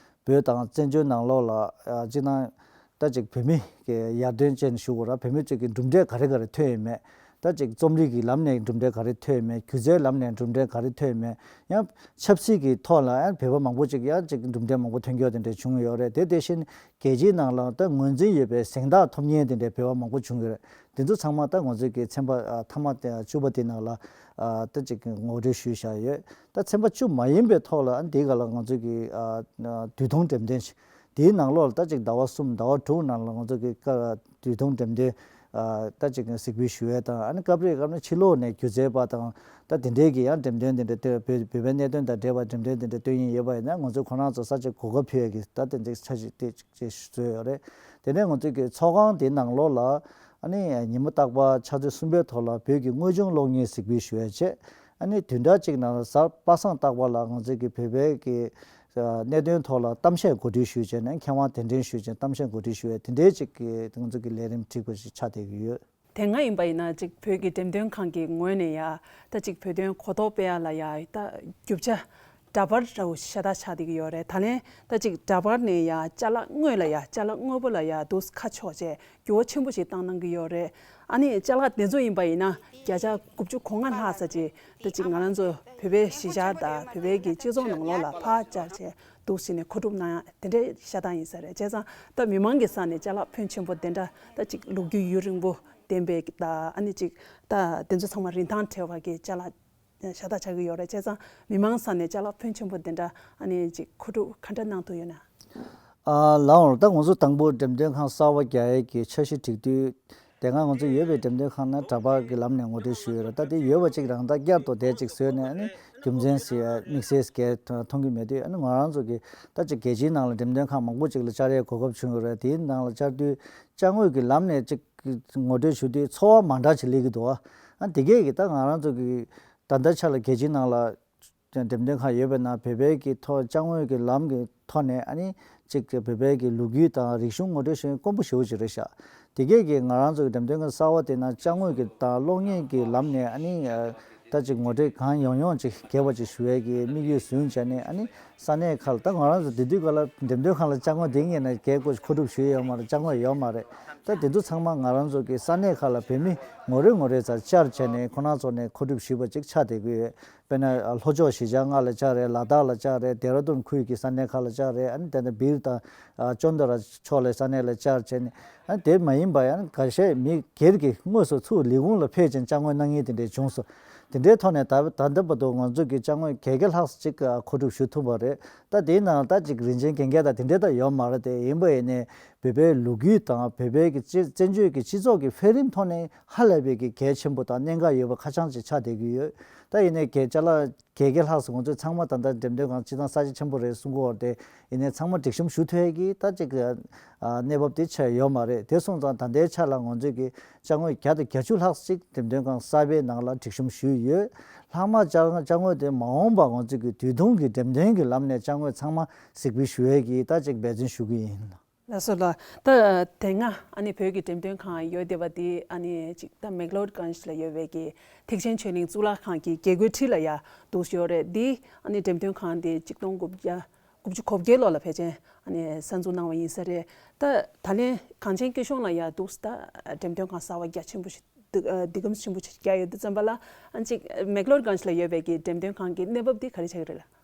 བོད་དང་བཙན་བྱོལ་ནང་ལོགས་ལ་ཨ་སྤྱིར་བཏང་ད་ཅིག་བོད་མི་གི་ཡར་ཐོན་ཅན་ཞུ་དགོས་ར། བོད་མི་ཅིག་གི་གྲུབ་འབྲས་ག་རེ་ག་རེ་ཐོན་ཡོད་མེད། ད་ཅིག་རྩོམ་རིག་གི་ལམ་ནས་གྲུབ་འབྲས་ག་རེ་ཐོན་ཡོད་མེད། སྒྱུ་རྩལ་ལམ་ནས་གྲུབ་འབྲས་ག་རེ་ཐོན་ཡོད་མེད། ཡང་ཆབ་སྲིད་ཀྱི་ཐོག་ལ་ཡང་བོད་པ་མང་པོ་ཅིག་ཡང་ཅིག་གྲུབ་འབྲས་མང་པོ་ཐོན་རྒྱུ་དེ་འདྲ་བྱུང་ཡོད་རེད། དེ་དེ་བཞིན་རྒྱལ་སྤྱིའི་ནང་ལ་ད་ངོས་འཛིན་ཡོད་པའི་གཟེངས་རྟགས་ཐོབ་མཁན་དེ་འདྲའི་བོད་པ་མང་པོ་བྱུང་ཡོད་རེད། དེ་ཚོ་ཚང་མ་ད་ང་ཚོས་ཀྱི་ཚན་པ་ཨ་མཐའ་མ་དེ་བཅུ་པ་དེ་ནང་ལ་ཨ་ད་ཅིག་ངོ་སྤྲོད་ཞུས་བཞག་ཡོད། ད་ཚན་པ་བཅུ་མ་ཡིན་པའི་ཐོག་ལ་ཨ་འདི་ག་ལ་ང་ཚོས་ཀྱི་ཨ་དུས་ཐུང་འགྲེམས་སྟོན་ཞིག་དེའི་ནང་ལོགས་ལ་ད་ཅིག་ཟླ་བ་གསུམ་ཟླ་བ་དྲུག་ནང་ལ་ང་ཚོས་ཀྱི་ཀ་དུས་ཐུང་འགྲེམས་སྟོན་ཨ་ད་ཅིག་གཟིགས་འབུལ་ཞུ་ཡས་དང་། ཨ་ནི་སྐབས་རེ་སྐབས་རེ་ཕྱི་ལོགས་ནས་སྒྱུ་རྩལ་པ་དང་ད་དེ་འདྲའི་གི་ཡང་འགྲེམས་སྟོན་དེ་འདྲ་སྟོན་བོད་བོད་པའི་གནད་དོན་དང་འབྲེལ་བ་འགྲེམས་སྟོན་དེ་འདྲ་སྟོན་ཡིན་ཡོད་པ་ཡིན་ན་ང་ཚོས་ཁོ་རང་ཚོ་ས་ཆ་གོ་སྐབས་ཕུལ་ཡས་ཀྱི་ད་དེ་འདྲའི་ཆ་ཞིག་དེ་ཅེས་བཟོས་ཡོད་རེད། དེ་ནས་ང་ཚོས་ཀྱི་ཚོགས་ཁང་དེའི་ནང་ལོགས་ལ་ཨ་ནི་ཉི་མ་རྟག་པར་ཕྱག་ཚོད་གསུམ་པའི་ཐོག་ལ་བོད་ཀྱི་དངོས་བྱུང་གློག་བརྙན་གཟིགས་འབུལ་ཞུ་ཡ་བྱས། ཨ་ནི་བདུན་ཕྲག་གཅིག་ནང་ལ་གཟའ་པ་སངས་རྟག་པར་ལ་ང་ཚོས་ཀྱི་བོད་པའི་ཀྱི་གནད་དོན་ཐོག་ལ་གཏམ་བཤད་གོ་སྒྲིག་ཞུས་བྱས་ནས་མཁས་དབང་གདན་འདྲེན་ཞུས་བྱས་གཏམ་བཤད་གོ་སྒྲིག་ཞུ་ཡ་དེ་འདྲའི་ཅིག་གི་ང་ཚོ་གི་ལས་རིམ་བསྒྲིགས་པ་ཞིག་ཆགས་བསྡད་ཀྱི་ཡོད། དེ་སྔ་ཡིན་པ་ཡིན་ན་ཅིག་བོད་ཀྱི་འགྲེམས་སྟོན་ཁང་གི་ངོས་ནས་ཡ་ད་ཅིག་བོད་དོན་གོ་རྟོགས་སྤེལ་ཡ་ལ་ཡ་ད་རྒྱུ་ཆ་འདྲ་པར་འདྲ་བོ་ཤ་སྟག་ཆགས་བསྡད་ཀྱི་ཡོད་རེད། ད་ལན་ད་ཅིག་འདྲ་པར་ནས་ཡ་ཅ་ལག་དངོས་ལ་ཡ་ཅ་ལག་དངོས་པོ་ལ་ཡ་འདུག་ཁ་ཕྱོགས་བྱས་འགྱུར་བ་ཆེན་པོ་ཞིག་བཏང་གནང་གི་ཡོད་རེད། ཨ་ནི་ཅ་ལག་དེ་ཚོ་ཡིན་པ་ཡིན་ན་བརྒྱ་ཆ་དགུ་བཅུ་གོ་ལྔ་ལྷག་ཙམ་ཅིག་ད་ཅིག་ང་རང་ཚོ་བོད་པའི་གཞིས་ཆགས་དང་བོད་པའི་གི་སྤྱི་ཚོགས་ནང་ལོགས་ལ་ཕར་བཅར་བྱས། འདུག་བྱས་ནས་མཁོ་སྒྲུབ་གནང་ཡ་དེ་འདྲའི་ཤ་སྟག་ཡིན་ས་རེད། བྱས་ཙང་ད་མི་མང་གི་ས་ནས་ཅ་ལག་ཕོན་ཆེན་པོ་དེ་འདྲ་ད་ཅིག་ལོ་རྒྱུས་ཡུན་རིང་པོ་ལྡན་པའི་ད་ཨ་ནི་ཅིག་ད་དེ་ཚོ་ཚང་མ་རིན་ཐང་བྲལ་བ་གི་ཅ་ལག་ཤ་སྟག་ཆགས་ཀྱི་ཡོད་རེད། བྱས་ཙང་མི་མང་ས་ནས་ཅ་ལག་ཕོན་ཆེན་པོ་དེ་འདྲ་ཨ་ནི་ཅིག་མཁོ་སྒྲུབ་ག་འདྲ་གནང་ཐུབ་ཡོད་ན། ཨ་ལགས་འོང་། ད་ང་ཚོ་དང་པོ་འགྲེམས་སྟོན་ཁང་གསར་པ་རྒྱག་ཡས་ཀྱི་འཆར་གཞི་སྒྲིག་དུས། དེ་སྔ་ང་ཚོ་ཡོད་པའི་འགྲེམས་སྟོན་ཁང་ནང་འདྲ་པར་གྱི་ལམ་ནས་ངོ་སྤྲོད་ཞུས་ཡོད་རེད། ད་དེ་ཡོད་པ་ཅིག་རང་ད་བསྐྱར་དུ་དེ་ཅིག་བཟོས་ནས་ཨ་ནི་རྒྱུ་མཚན་ཟེར་ཡ་དམིགས་བསལ་གལ་མཐོང་གི་མེད་དུས། ཨ་ནི་ང་རང་ཚོ་གི་ད་ཅིག་རྒྱལ་སྤྱིའི་ནང་ལ་འགྲེམས་སྟོན་ཁང་མང་པོ་ཅིག་ལ་བཅར་ཡའི་གོ་སྐབས་བྱུང་ཡོད་རེད། དེའི་ནང་ལ་བཅར་དུས་ཅ་དངོས་ཀྱི་ལམ་ནས་ཅིག་ངོ་སྤྲོད་ཞུ་དུས་ཚོར་བ་མ་འདྲ་ཅིག་སླེབས་ཀྱི་འདུག་ཨ་དེ་གས་ཀྱི་ད་ང་རང་ཚོ་གི་ད་ལྟའི་ཆ་ལ་རྒྱལ་སྤྱིའི་ནང་ལ་འགྲེམས་སྟོན་ཁང་ཡོད་པའི་ནང་བོད་པའི་གི་ཐོག་ཅ་དངོས་ཀྱི་ལམ་གྱི་ཐོག་ནས་ཨ་ནི་གཅིག་བོད་པའི་གི་ལོ་རྒྱུས་དང་རིག་གཞུང་ངོ་སྤྲོད་ཞུ་མཁན་དཀོན་པོ་ཞེ་པོ་ཅིག་རེད་ཤག་དེ་གས་ཀྱི་ང་རང་ཚོ་གི་འགྲེམས་སྟོན་ཁང་གསར་པ་དེ་ནང་ཅ་དངོས་ཀྱི་དང་གློག་བརྙན་གྱི་ལམ་ནས་ཨ་ནི་ད་ཅིག་ངོ་སྤྲོད་གང་ཡོང་ཡོང་ཅིག་རྒྱས་པ་ཅིག་ཞུ་ཡས་ཀྱི་དམིགས་ཡུལ་བཟུང་བྱས་ནས། ཨ་ནི་ས་གནས་ཁག་ལ། ད་ང་རང་ཚོ་དེ་དུས་ག་ལ་འགྲེམས་སྟོན་ཁང་ལ་ཅ་དངོས་དེ་ངས་ན་རྒྱས་སྐོར་མཁོ་སྒྲུབ་ཞུ་ཡས་ཡོད་མ་རེད། ཅ་དངོས་ཡོད་མ་རེད། ད་དེ་ཚོ་ཚང་མ་ང་རང་ཚོ་གི་ས་གནས་ཁག་ལ་བོད་མི་ངོ་རེ་ངོ་རེ་ཙམ་བཅར་བྱས་ནས་ཁོ་རང་ཚོ་ནས་མཁོ་སྒྲུབ་ཞུས་པ་ཅིག་ཆགས་བསྡད་ཀྱི་ཡོད། དཔེར་ན་ལྷོ་ཕྱོགས་གཞིས་ཆགས་ལྔ་ལ་བཅར་རེད། ལ་དྭགས་ལ་བཅར་རེད། ལྡེ་ར་ལྡུན་ཁུལ་གྱི་ས་གནས་ཁག་ལ་བཅར་རེད། ཨ་ནི་དེ་ནས་སྦིར་དང་ཨ་ཅོན་ཏ་ར་ཕྱོགས་ལ་ས་གནས་ལ་བཅར་བྱས་ནས། ཨ་ནི་དེ་མ་ཡིན་པ་ཡང་འགའ་ཤས་མི་སྒེར་གྱི་དངོས་སུ་ཚུར་ལས་ཁུངས་ལ་ཕེབས་ཀྱིན་ཅ་དངོས་གནང་མཁན་དེ་འདྲས་བྱུང་སོང་། དེ་འདྲའི་ཐོག་ནས་ད་ད་ལྟ་བར་དུ་ང་ཚོ་གི་ཅ་དངོས་བརྒྱད་བརྒྱ་ལྷག་ཅིག་མཁོ་སྒྲུབ་ཞུ་ཐུབ་པ་རེད། ད་དེའི་ནང་ད་ཅིག་རིན་ཆེན་གན་རྒྱ་དང་དེ་འདྲས་ད་ཡོད་མ་རེད། དེ་ཡིན་པ་ཡིན་ནའི་བོད་པའི་ལོ་རྒྱུས་དང་བོད་པའི་གི་སྤྱི་བཙན་བྱོལ་གྱི་སྤྱི་ཚོགས་ཀྱི་འཕེལ་རིམ་ཐོག་ནས་ཧ་ལས་པའི་གི་གལ་ཆེན་པོ་དང་གནད་འགག་ཡོད་པ་ཁ་བྱང་ཅིག་ཆགས་བསྡད་ཀྱི་ཡོད། ད་ཡིན་ནའི་གི་ཅ་ལག་བརྒྱད་བརྒྱ་ལྷག་ཙམ་ང་ཚོས་ཚང་མ་ད་ལྟ་འགྲེམས་སྟོན་ཁང་སྤྱིར་བཏང་ས་ཆ་ཆེན་པོ་རེད་གསུང་གི་ཡོད་རེད། དེ་ཡིན་ནའི་ཚང་མ་སྒྲིག་གཤོམ་ཞུ་ཐུབ་ཡས་ཀྱི་ད་ཅིག་ཨ་གནས་བབ་དེ་ཆགས་ཡོད་མ་རེད། དེ་སོང་ཙང་ད་ལྟའི་ཆ་ལ་ང་ཚོས་ཀྱི་ཅ་དངོས་བརྒྱ་དང་བརྒྱད་ཅུ་ལྷག་ཅིག་འགྲེམས་སྟོན་ཁང་གསར་པའི་ནང་ལ་སྒྲིག་གཤོམ་ཞུས་ཡོད། ལྷག་མ་ཅ་ཅ་དངོས་དེ་མ་འོངས་པ་ང་ཚོས་ཀྱི་དུས་ཐུང་གི་འགྲེམས་སྟོན་གྱི་ལམ་ནས་ཅ་དངོས་ཚང་མ་གཟིགས་འབུལ་ཞུ་ཡས་ཀྱི་ད་ཅིག་འབད་བརྩོན་ཞུ་གི་ཡིན། ལགས་སོ་ལགས། ད་དེ་སྔ་ཨ་ནི་བོད་ཀྱི་འགྲེམས་སྟོན་ཁང་ཡོད་བསྡད་པ་དེ་ཨ་ནི་ཅིག་ད་མེག་ལོར་གྷན་ཇི་ལ་ཡོད་པའི་གི་ཐེག་ཆེན་ཆོས་གླིང་གཙུག་ལག་ཁང་གི་རྒྱལ་སྒོའི་འཁྲིས་ལ་ཡ་འདུག་ཡོད་རེད། འདི་ཨ་ནི་འགྲེམས་སྟོན་ཁང་དེ་གཅིག་སྟོང་དགུ་བརྒྱ་དགུ་བཅུ་གོ་བརྒྱད་ལོ་ལ་ཕལ་ཆེར་ཨ་ནི་གསར་འཛུགས་གནང་བ་ཡིན་ས་རེད། ད་ད་ལན་གངས་ཅན་སྐྱིད་གཤོངས་ལ་ཡ་འདུག་ད་འགྲེམས་སྟོན་ཁང་གསར་པ་རྒྱ་ཆེན་པོ་ཞིག་འདུག་ཨ་འདི་གམ་ཆེན་པོ་ཞིག་རྒྱག་ཡོད་དུས་ཙམ་པ་ལ་ཨ་ཅིག་མེག་ལོར་གྷན་ཇི་ལ་ཡོད་པའི་གི་འགྲེམས་སྟོན་ཁང་གི་གནས་བབ་འདི་ག་རེ་ཆགས་ཀྱི་རེད་ལགས།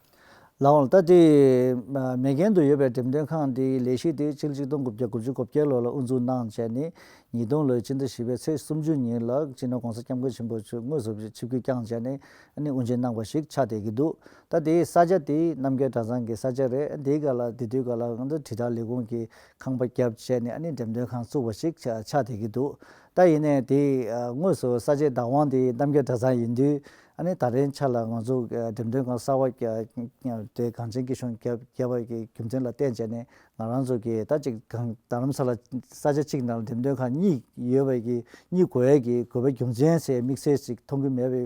ལགས་འོང་། ད་དེ་མེག་ལོར་དུ་ཡོད་པའི་འགྲེམས་སྟོན་ཁང་འདིའི་ལས་གཞི་དེ་ཕྱི་ལོ་ཆིག་སྟོང་དགུ་བརྒྱ་དགུ་བཅུ་གོ་བརྒྱད་ལོ་ལ་དབུ་འཛུགས་གནང་བྱས་ནས། ཉིས་སྟོང་ལོའི་ཕྱི་ཟླ་བཞི་པའི་ཚེས་སུམ་ཅུ་ཉིན་ལ་སྤྱི་ནོར་༸གོང་ས་༸སྐྱབས་མགོན་ཆེན་པོ་མཆོག་དངོས་སུ་ཆིབས་བསྒྱུར་བསྐྱངས་བྱས་ནས་ཨ་ནི་དབུ་འབྱེད་གནང་བ་ཞིག་ཆགས་བསྡད་ཀྱི་འདུག་ད་དེའི་ས་ཆ་དེ་རྣམ་རྒྱལ་གྲྭ་ཚང་གི་ས་ཆ་རེད། དེའི་སྒང་ལ་དེ་དུས་སྒང་ལ་ང་ཚོ་དྲིལ་བསྒྲགས་ལས་ཁུངས་ཀྱི་ཁང་པ་བརྒྱབ་བྱས་ནས་ཨ་ནི་འགྲེམས་སྟོན་ཁང་བཙུགས་པ་ཞིག་ཆགས་ཆགས་བསྡད་ཀྱི་འདུག་ད་ཡིན་ནའི་དེ་དངོས་སུ་ས་ཆའི་བདག་དབང་དེ་རྣམ་རྒྱལ་གྲྭ་ཚང་ཡིན་དུས། ཨ་ནི་ད་རིང་ཆ་ལ་ང་ཚོ་འགྲེམས་སྟོན་ཁང་གསར་པ་དེ་གངས་ཅན་སྐྱིད་གཤོངས་བརྒྱབ་བརྒྱབ་པ་གི་རྒྱུ་མཚན་ལ་བརྟེན་བྱས་ནས། ང་རང་ཚོ་གི་ད་ཅིག་གང་རྡ་རམ་ས་ལ་ས་ཆ་གཅིག་ནང་ལ་འགྲེམས་སྟོན་ཁང་གཉིས་ཡོད་པ་གི་གཉིས་དགོས་ཡས་ཀྱི་དགོས་པའི་རྒྱུ་མཚན་ཟེར་དམིགས་བསལ་ཞིག་མཐོང་གི་མེད་པའི་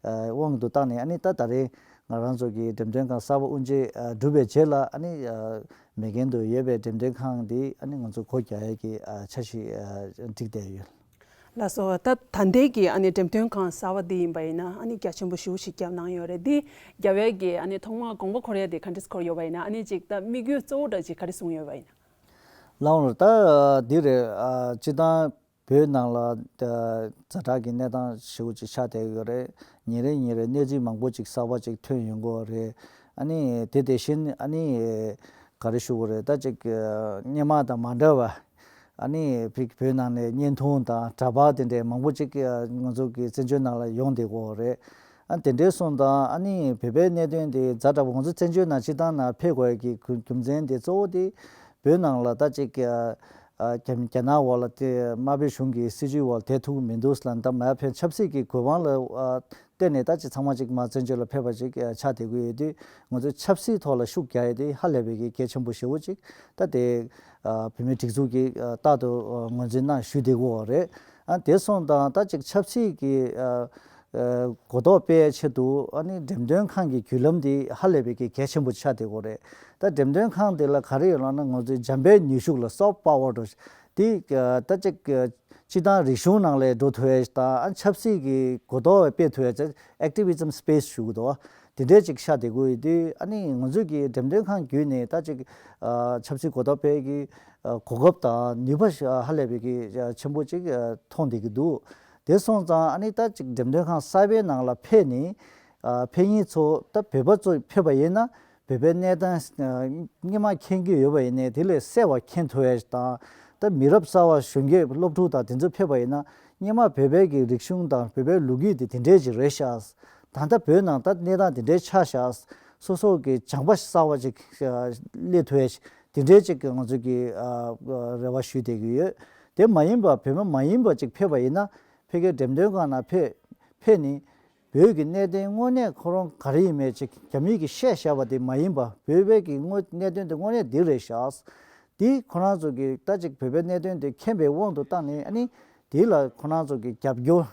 དབང་དུ་བཏང་ནས། ཨ་ནི་ད་ད་རེས་ང་རང་ཚོ་གི་འགྲེམས་སྟོན་ཁང་གསར་པ་དབུ་འབྱེད་གྲུབ་པའི་རྗེས་ལ། ཨ་ནི་མེག་ལོར་དུ་ཡོད་པའི་འགྲེམས་སྟོན་ཁང་འདི་ཨ་ནི་ང་ཚོ་སྒོ་རྒྱག་ཡས་ཀྱི་འཆར་གཞི་བསྒྲིགས་བསྡད་ཡོད། ལགས་སོ། ད་ད་ལྟའི་གི་ཨ་ནི་འགྲེམས་སྟོན་ཁང་གསར་པ་འདི་ཡིན་པ་ཡིན་ན་ཨ་ནི་རྒྱ་ཆེན་པོ་ཞེ་པོ་ཞིག་བརྒྱབ་གནང་ཡོད་རེད། འདི་རྒྱབ་ཡས་ཀྱི་ཨ་ནི་ཐོག་མར་དགོངས་པ་འཁོར་ཡས་དེ་ག་འདྲས་འཁོར་ཡོད་པ་ཡིན་ན། ཨ་ནི་ཅིག་ད་དམིགས་ཡུལ་གཙོ་བོ་འདྲ་ཅིག་ག་རེ་བཟུང་ཡོད་པ་ཡིན་ན། ལགས་འོང་། ད་འདི་རེད། ཨ་སྤྱིར་བཏང་བོད་ནང་ལ་ད་ཛ་དྲག་གི་གནས་སྟངས་ཞེ་པོ་ཅིག་ཆགས་བསྡད་ཡོད་རེད། ཉིན་རེ་ཉིན་རེ་གནས་ཚུལ་མང་པོ་ཅིག་གསར་པ་ཅིག་ཐོན་ཡོང་གི་ཡོད་རེད། ཨ་ནི་དེ་དེ་བཞིན་ཨ་ནི་ག་རེ་ཞུ་དགོས་རེད། ད་ཅིག་སྔོན་མ་དང་མ་འདྲ་བ། ཨ་ནི་བོད་བོད་ནང་ནས་བརྙན་ཐུང་དང་འདྲ་པར་དེ་འདྲའི་མང་པོ་ཅིག་ང་ཚོ་གི་བཙན་བྱོལ་ནང་ལ་ཡོང་བསྡད་ཀྱི་ཡོད་རེད། ཨ་དེ་འདྲའི་སོང་ཙང་ཨ་ནི་བོད་པའི་གནད་དོན་དེ་ཛ་དྲག་པོ་ང་ཚོ་བཙན་བྱོལ་ནང་སྤྱིར་བཏང་ནང་ཕེབས་དགོས་ཡ་གི་རྒྱུ་རྒྱུ་མཚན་དེ་གཙོ་བོ་དེ་བོད་ནང་ལ་ད་ཅིག་ཨ་རྒྱ་རྒྱ་ནག་འོག་ལ་དེ་དམར་པོའི་གཞུང་གི་སྲིད་བྱུས་འོག་ལ་བསྡད་ཐུབ་ཀྱི་མི་འདུག་ལབ། ད་མར་ཕན་ཆབ་སྲིད་ཀྱི་གོ་འཕང་ལ་ཨ་བརྟེན་ནས་ད་ཅིག་ཚང་མ་ཅིག་མར་བཙན་བྱོལ་ལ་ཕེབས་པ་ཅིག་ཨ་ཆགས་བསྡད་ཀྱི་ཡོད་དུས། ང་ཚོས་ཆབ་སྲིད་ཐོག་ལ་ཤུགས་རྒྱག་ཡ་དེ་ཧ་ལས་པའི་གི་གལ་ཆེན་པོ་ཞེ་པོ་ཅིག་ད་དེ་ཨ་བོད་མིའི་སྒྲིག་འཛུགས་ཀྱིས་ཨ་རྟག་ཏུ་ཨ་ངོས་འཛིན་གནང་ཞུས་བསྡད་ཀྱི་ཡོད་རེད། ཨ་དེ་སོང་ཙང་ད་ཅིག་ཆབ་སྲིད་ཀྱི་ཨ་ཨ་གོ་རྟོགས་སྤེལ་ཆེད་དུ་ཨ་ནི་འགྲེམས་སྟོན་ཁང་གི་བརྒྱུད་ལམ་དེ་ཧ་ལས་པའི་གི་གལ་ཆེན་པོ་ཆགས་བསྡད་ཀྱི་ཡོད་རེད། ད་འགྲེམས་སྟོན་ཁང་དེ་ལ་ག་རེ་ཡོད་ལབ་ན། ང་ཚོའི་འཇམ་དཔལ་ནུས་ཤུགས་ལ་soft power་འགྲོ་དེ་ཨ་ད་ཅིག་ཨ་སྤྱིར་བཏང་རིག་གཞུང་ནང་ལ་འགྲོ་ཐུབ་ཡ་དང་། ཨ་ཆབ་སྲིད་ཀྱི་གོ་རྟོགས་སྤེལ་ཐུབ་ཡ་activism space་ཞུ་གི་འདུག་དེ་འདྲའི་ཅིག་ཤར་བསྡད་ཀྱི་ཡོད་དུས། ཨ་ནི་ང་ཚོས་ཀྱི་འགྲེམས་སྟོན་ཁང་བརྒྱུད་ནས་ད་ཅིག་ཨ་ཆབ་སྲིད་གོ་རྟོགས་སྤེལ་གྱི་ཨ་གོ་སྐབས་དང་ནུས་པ་ཧ་ལས་པའི་གི་ཆེན་པོ་ཅིག་ཨ་མཐོང་བསྡད་ཀྱི་འདུག་དེ་སོང་ཙང་ཨ་ནི་ད་ཅིག་འགྲེམས་སྟོན་ཁང་གསར་པའི་ནང་ལ་ཕེབས་ནས་ཨ་ཕེབས་མཁན་ཚོ་ད་བོད་པ་ཚོ་ཕེབས་པ་ཡིན་ན། བོད་པའི་གནས་སྟངས་སྔོན་མ་མཁྱེན་གྱི་ཡོད་པ་ཡིན་ནའི་དེ་ལས་གསལ་བ་མཁྱེན་ཐུབ་ཡ་དང་། ད་མི་རབས་གསར་བ་གཞོན་སྐྱེས་སློབ་ཕྲུག་དང་དེ་ཚོ་ཕེབས་པ་ཡིན་ན་སྔོན་མ་བོད་པའི་གི་རིག་གཞུང་དང་བོད་པའི་ལོ་རྒྱུས་དེ་དེ་འདྲས་ཅིག་རེད་ཤག་ད་ལྟ་བོད་ནང་ད་གནས་སྟངས་དེ་འདྲས་ཆགས་ཤག་སོ་སོ་གི་བྱམས་པ་གསར་བ་ཅིག་སླེབས་ཐུབ་ཡ་ཅིག་དེ་འདྲས་ཅིག་ང་ཚོ་གི་རེ་བ་ཞུས་བསྡད་ཀྱི་ཡོད། དེ་མ་ཡིན་པ་བོད་མི་མ་ཡིན་པ་ཅིག་ཕེབས་པ་ཡིན་ན་ཕ་གིའི་འགྲེམས་སྟོན་ཁང་ནང་ཕེབས་ཕེབས་ནས། བོད་ཀྱི་གནད་དོན་དངོས་གནས་ཁོ་རང་ག་རེ་ཡིན་མིན་ཅིག་རྒྱ་མིས་ཀྱིས་བཤད་བཞག་པ་དེ་མ་ཡིན་པ། བོད་པའི་གི་དངོས་གནད་དོན་དེ་དངོས་གནས་འདི་རེད་ཤག་འདི་ཁོ་རང་ཚོ་གིས་ད་ཅིག་བོད་པའི་གནད་དོན་དེ་མཁྱེན་པའི་དབང་དུ་བཏང་ནས། ཨ་ནི་དེ་ལ་ཁོ་རང་ཚོ་གིས་རྒྱབ་སྐྱོར་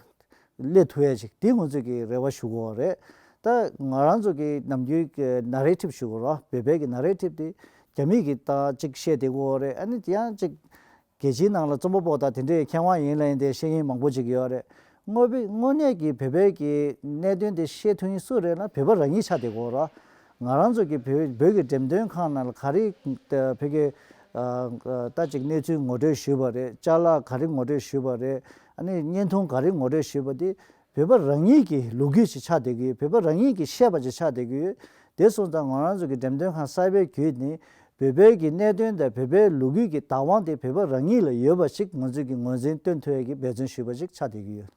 སླེབས་ཐུབ་ཡ་ཅིག་འདི་ང་ཚོས་ཀྱི་རེ་བ་ཞུ་དགོས་པ་རེད། ད་ང་རང་ཚོ་གི་ནམ་རྒྱུན་གྱི་ནེ་རེ་ཊིབ་ཞུ་དགོས་ར། བོད་པའི་གི་ནེ་རེ་ཊིབ་དེ་རྒྱ་མིས་ཀྱིས་ད་ཅིག་བཤད་བསྡད་ཀྱི་ཡོད་རེད། ཨ་ནི་དེ་ཡང་ཅིག་རྒྱལ་སྤྱིའི་ནང་ལ་རྩོམ་པ་པོ་དང་དེ་འདྲའི་མཁས་དབང་ཡིན་ལབ་ཡིན་ཏེ་བཤད་མཁན་མང་པོ་ཅིག་ཡོད་རེད། དངོས་པོའི་དངོས་གནས་ཀྱི་བོད་པའི་གི་གནད་དོན་དེ་བཤད་ཐུབ་མཁན་སུ་རེད་ན་བོད་པ་རང་ཉིད་ཆགས་བསྡད་ཀྱི་ཡོད་རེད། ང་རང་ཚོ་གི་བོད་བོད་ཀྱི་འགྲེམས་སྟོན་ཁང་ནང་ལ་ག་རེ་བོད་ཀྱི་ད་ཅིག་གནས་ཚུལ་ངོ་སྤྲོད་ཞུས་པ་རེད། ཅ་ལག་ག་རེ་ངོ་སྤྲོད་ཞུས་པ་རེད། ཨ་ནི་བརྙན་ཐུང་ག་རེ་ངོ་སྤྲོད་ཞུས་པ་དེ་བོད་པ་རང་ཉིད་ཀྱི་ལོ་རྒྱུས་ཤིག་ཆགས་བསྡད་ཀྱི་ཡོད། བོད་པ་རང་ཉིད་ཀྱིས་བཤད་པ་ཅིག་ཆགས་བསྡད་ཀྱི་ཡོད། དེ་སོང་ཙང་ང་རང་ཚོ་གི་འགྲེམས་སྟོན་ཁང་གསར་པའི་བརྒྱུད་ནས་བོད་པའི་གི་གནད་དོན་དང་བོད་པའི་ལོ་རྒྱུས་ཀྱི་བདག་དབང་དེ་བོད་པ་རང་ཉིད་ལ་ཡོད་པ་ཞིག་ང་ཚོས་ཀྱི་ངོས་འཛིན་སྟོན་ཐུབ་ཡ་གི་འབད་བརྩོན་ཞུས་པ་ཞིག་ཆགས་བསྡད་ཀྱི་ཡོད།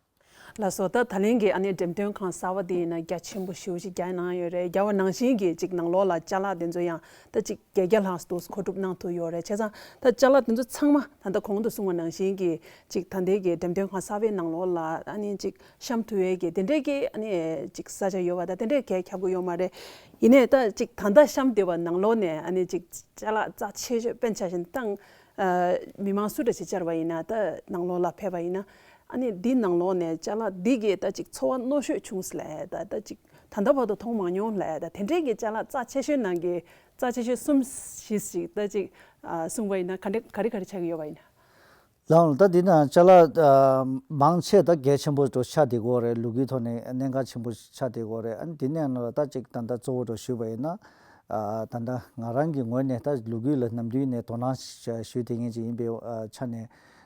ལགས་སོ། ད་ད་ལན་གྱི་ཨ་ནི་འགྲེམས་སྟོན་ཁང་གསར་པ་དེ་ཡིན་ན་རྒྱ་ཆེན་པོ་ཞེ་པོ་ཅིག་རྒྱག་གནང་ཡོད་རེད། རྒྱག་པ་ནང་བཞིན་གྱི་ཅིག་ནང་ལོགས་ལ་ཅ་ལག་དེ་ཚོ་ཡང་ད་ཅིག་བརྒྱད་བརྒྱ་ལྷག་ཏུ་མཁོ་སྒྲུབ་གནང་ཐུབ་ཡོད་རེད། བྱས་ཙང་ད་ཅ་ལག་དེ་ཚོ་ཚང་མ་ད་ལྟ་གོང་དུ་གསུངས་པ་ནང་བཞིན་གྱི་ཅིག་ད་ལྟའི་གི་འགྲེམས་སྟོན་ཁང་གསར་པའི་ནང་ལོགས་ལ་ཨ་ནི་ཅིག་བཤམས་ཐུབ་ཡས་ཀྱི་དེ་འདྲས་ཀྱི་ཨ་ནི་ཅིག་ས་ཆ་ཡོད་པ་དང་དེ་འདྲས་གས་ཁྱབ་ཀྱི་ཡོད་མ་རེད། ཡིན་ནའི་ད་ཅིག་ད་ལྟ་བཤམས་བསྡད་པ་ནང་ལོགས་ནས་ཨ་ནི་ཅིག་ཅ་ལག་རྩ་ཆེ་ཤོས་དཔེར་ན་ཆ་བཞག་ན་ཏང་ཨ་མི་མང་སུ་འདྲ་ཞིག་བཅར་བ་ཡིན་ན། ད་ནང་ལོགས་ལ་ཕེབས་པ་ཡིན་ན་ཨ་ནི་འདི་ནང་ལོགས་ནས་ཅ་ལག་འདི་གས་ད་ཅིག་ཚོར་བ་རྣོ་ཤོས་བྱུང་སོང་ལབ་ཡ་ད། ད་ཅིག་ད་ལྟ་བར་དུ་མཐོང་མ་མྱོང་ལབ་ཡ་ད། དེ་འདྲས་ཀྱི་ཅ་ལག་རྩ་ཆེ་ཤོས་ནང་གི་རྩ་ཆེ་ཤོས་གསུམ་བཞི་ཞིག་ད་ཅིག་ཨ་གསུངས་པ་ཡིན་ན་ག་འདྲ་ག་རེ་ག་རེ་ཆགས་ཀྱི་ཡོད་པ་ཡིན་ན། ལགས་འོང་། ད་འདི་ན་ཅ་ལག་ཨ་མང་ཆེ་ད་གལ་ཆེན་པོ་འདྲ་ཆགས་བསྡད་ཀྱི་ཡོད་རེད། ལོ་རྒྱུས་ཐོག་ནས་གནད་འགག་ཆེན་པོ་ཆགས་བསྡད་ཀྱི་ཡོད་རེད། ཨ་ནི་འདི་ནས་ནང་ལ་ད་ཅིག་ད་ལྟ་གཙོ་བོ་འདྲ་ཞུས་པ་ཡིན་ན། ཨ་ད་ལྟ་ང་རང་གི་ངོས་ནས་ད་ལོ་རྒྱུས་ལ་ནམ་རྒྱུན་ནས་དོ་སྣང་ཞུ་བསྡད་མཁན་ཅིག་ཡིན་པའི་ཨ་ཆ་ནས།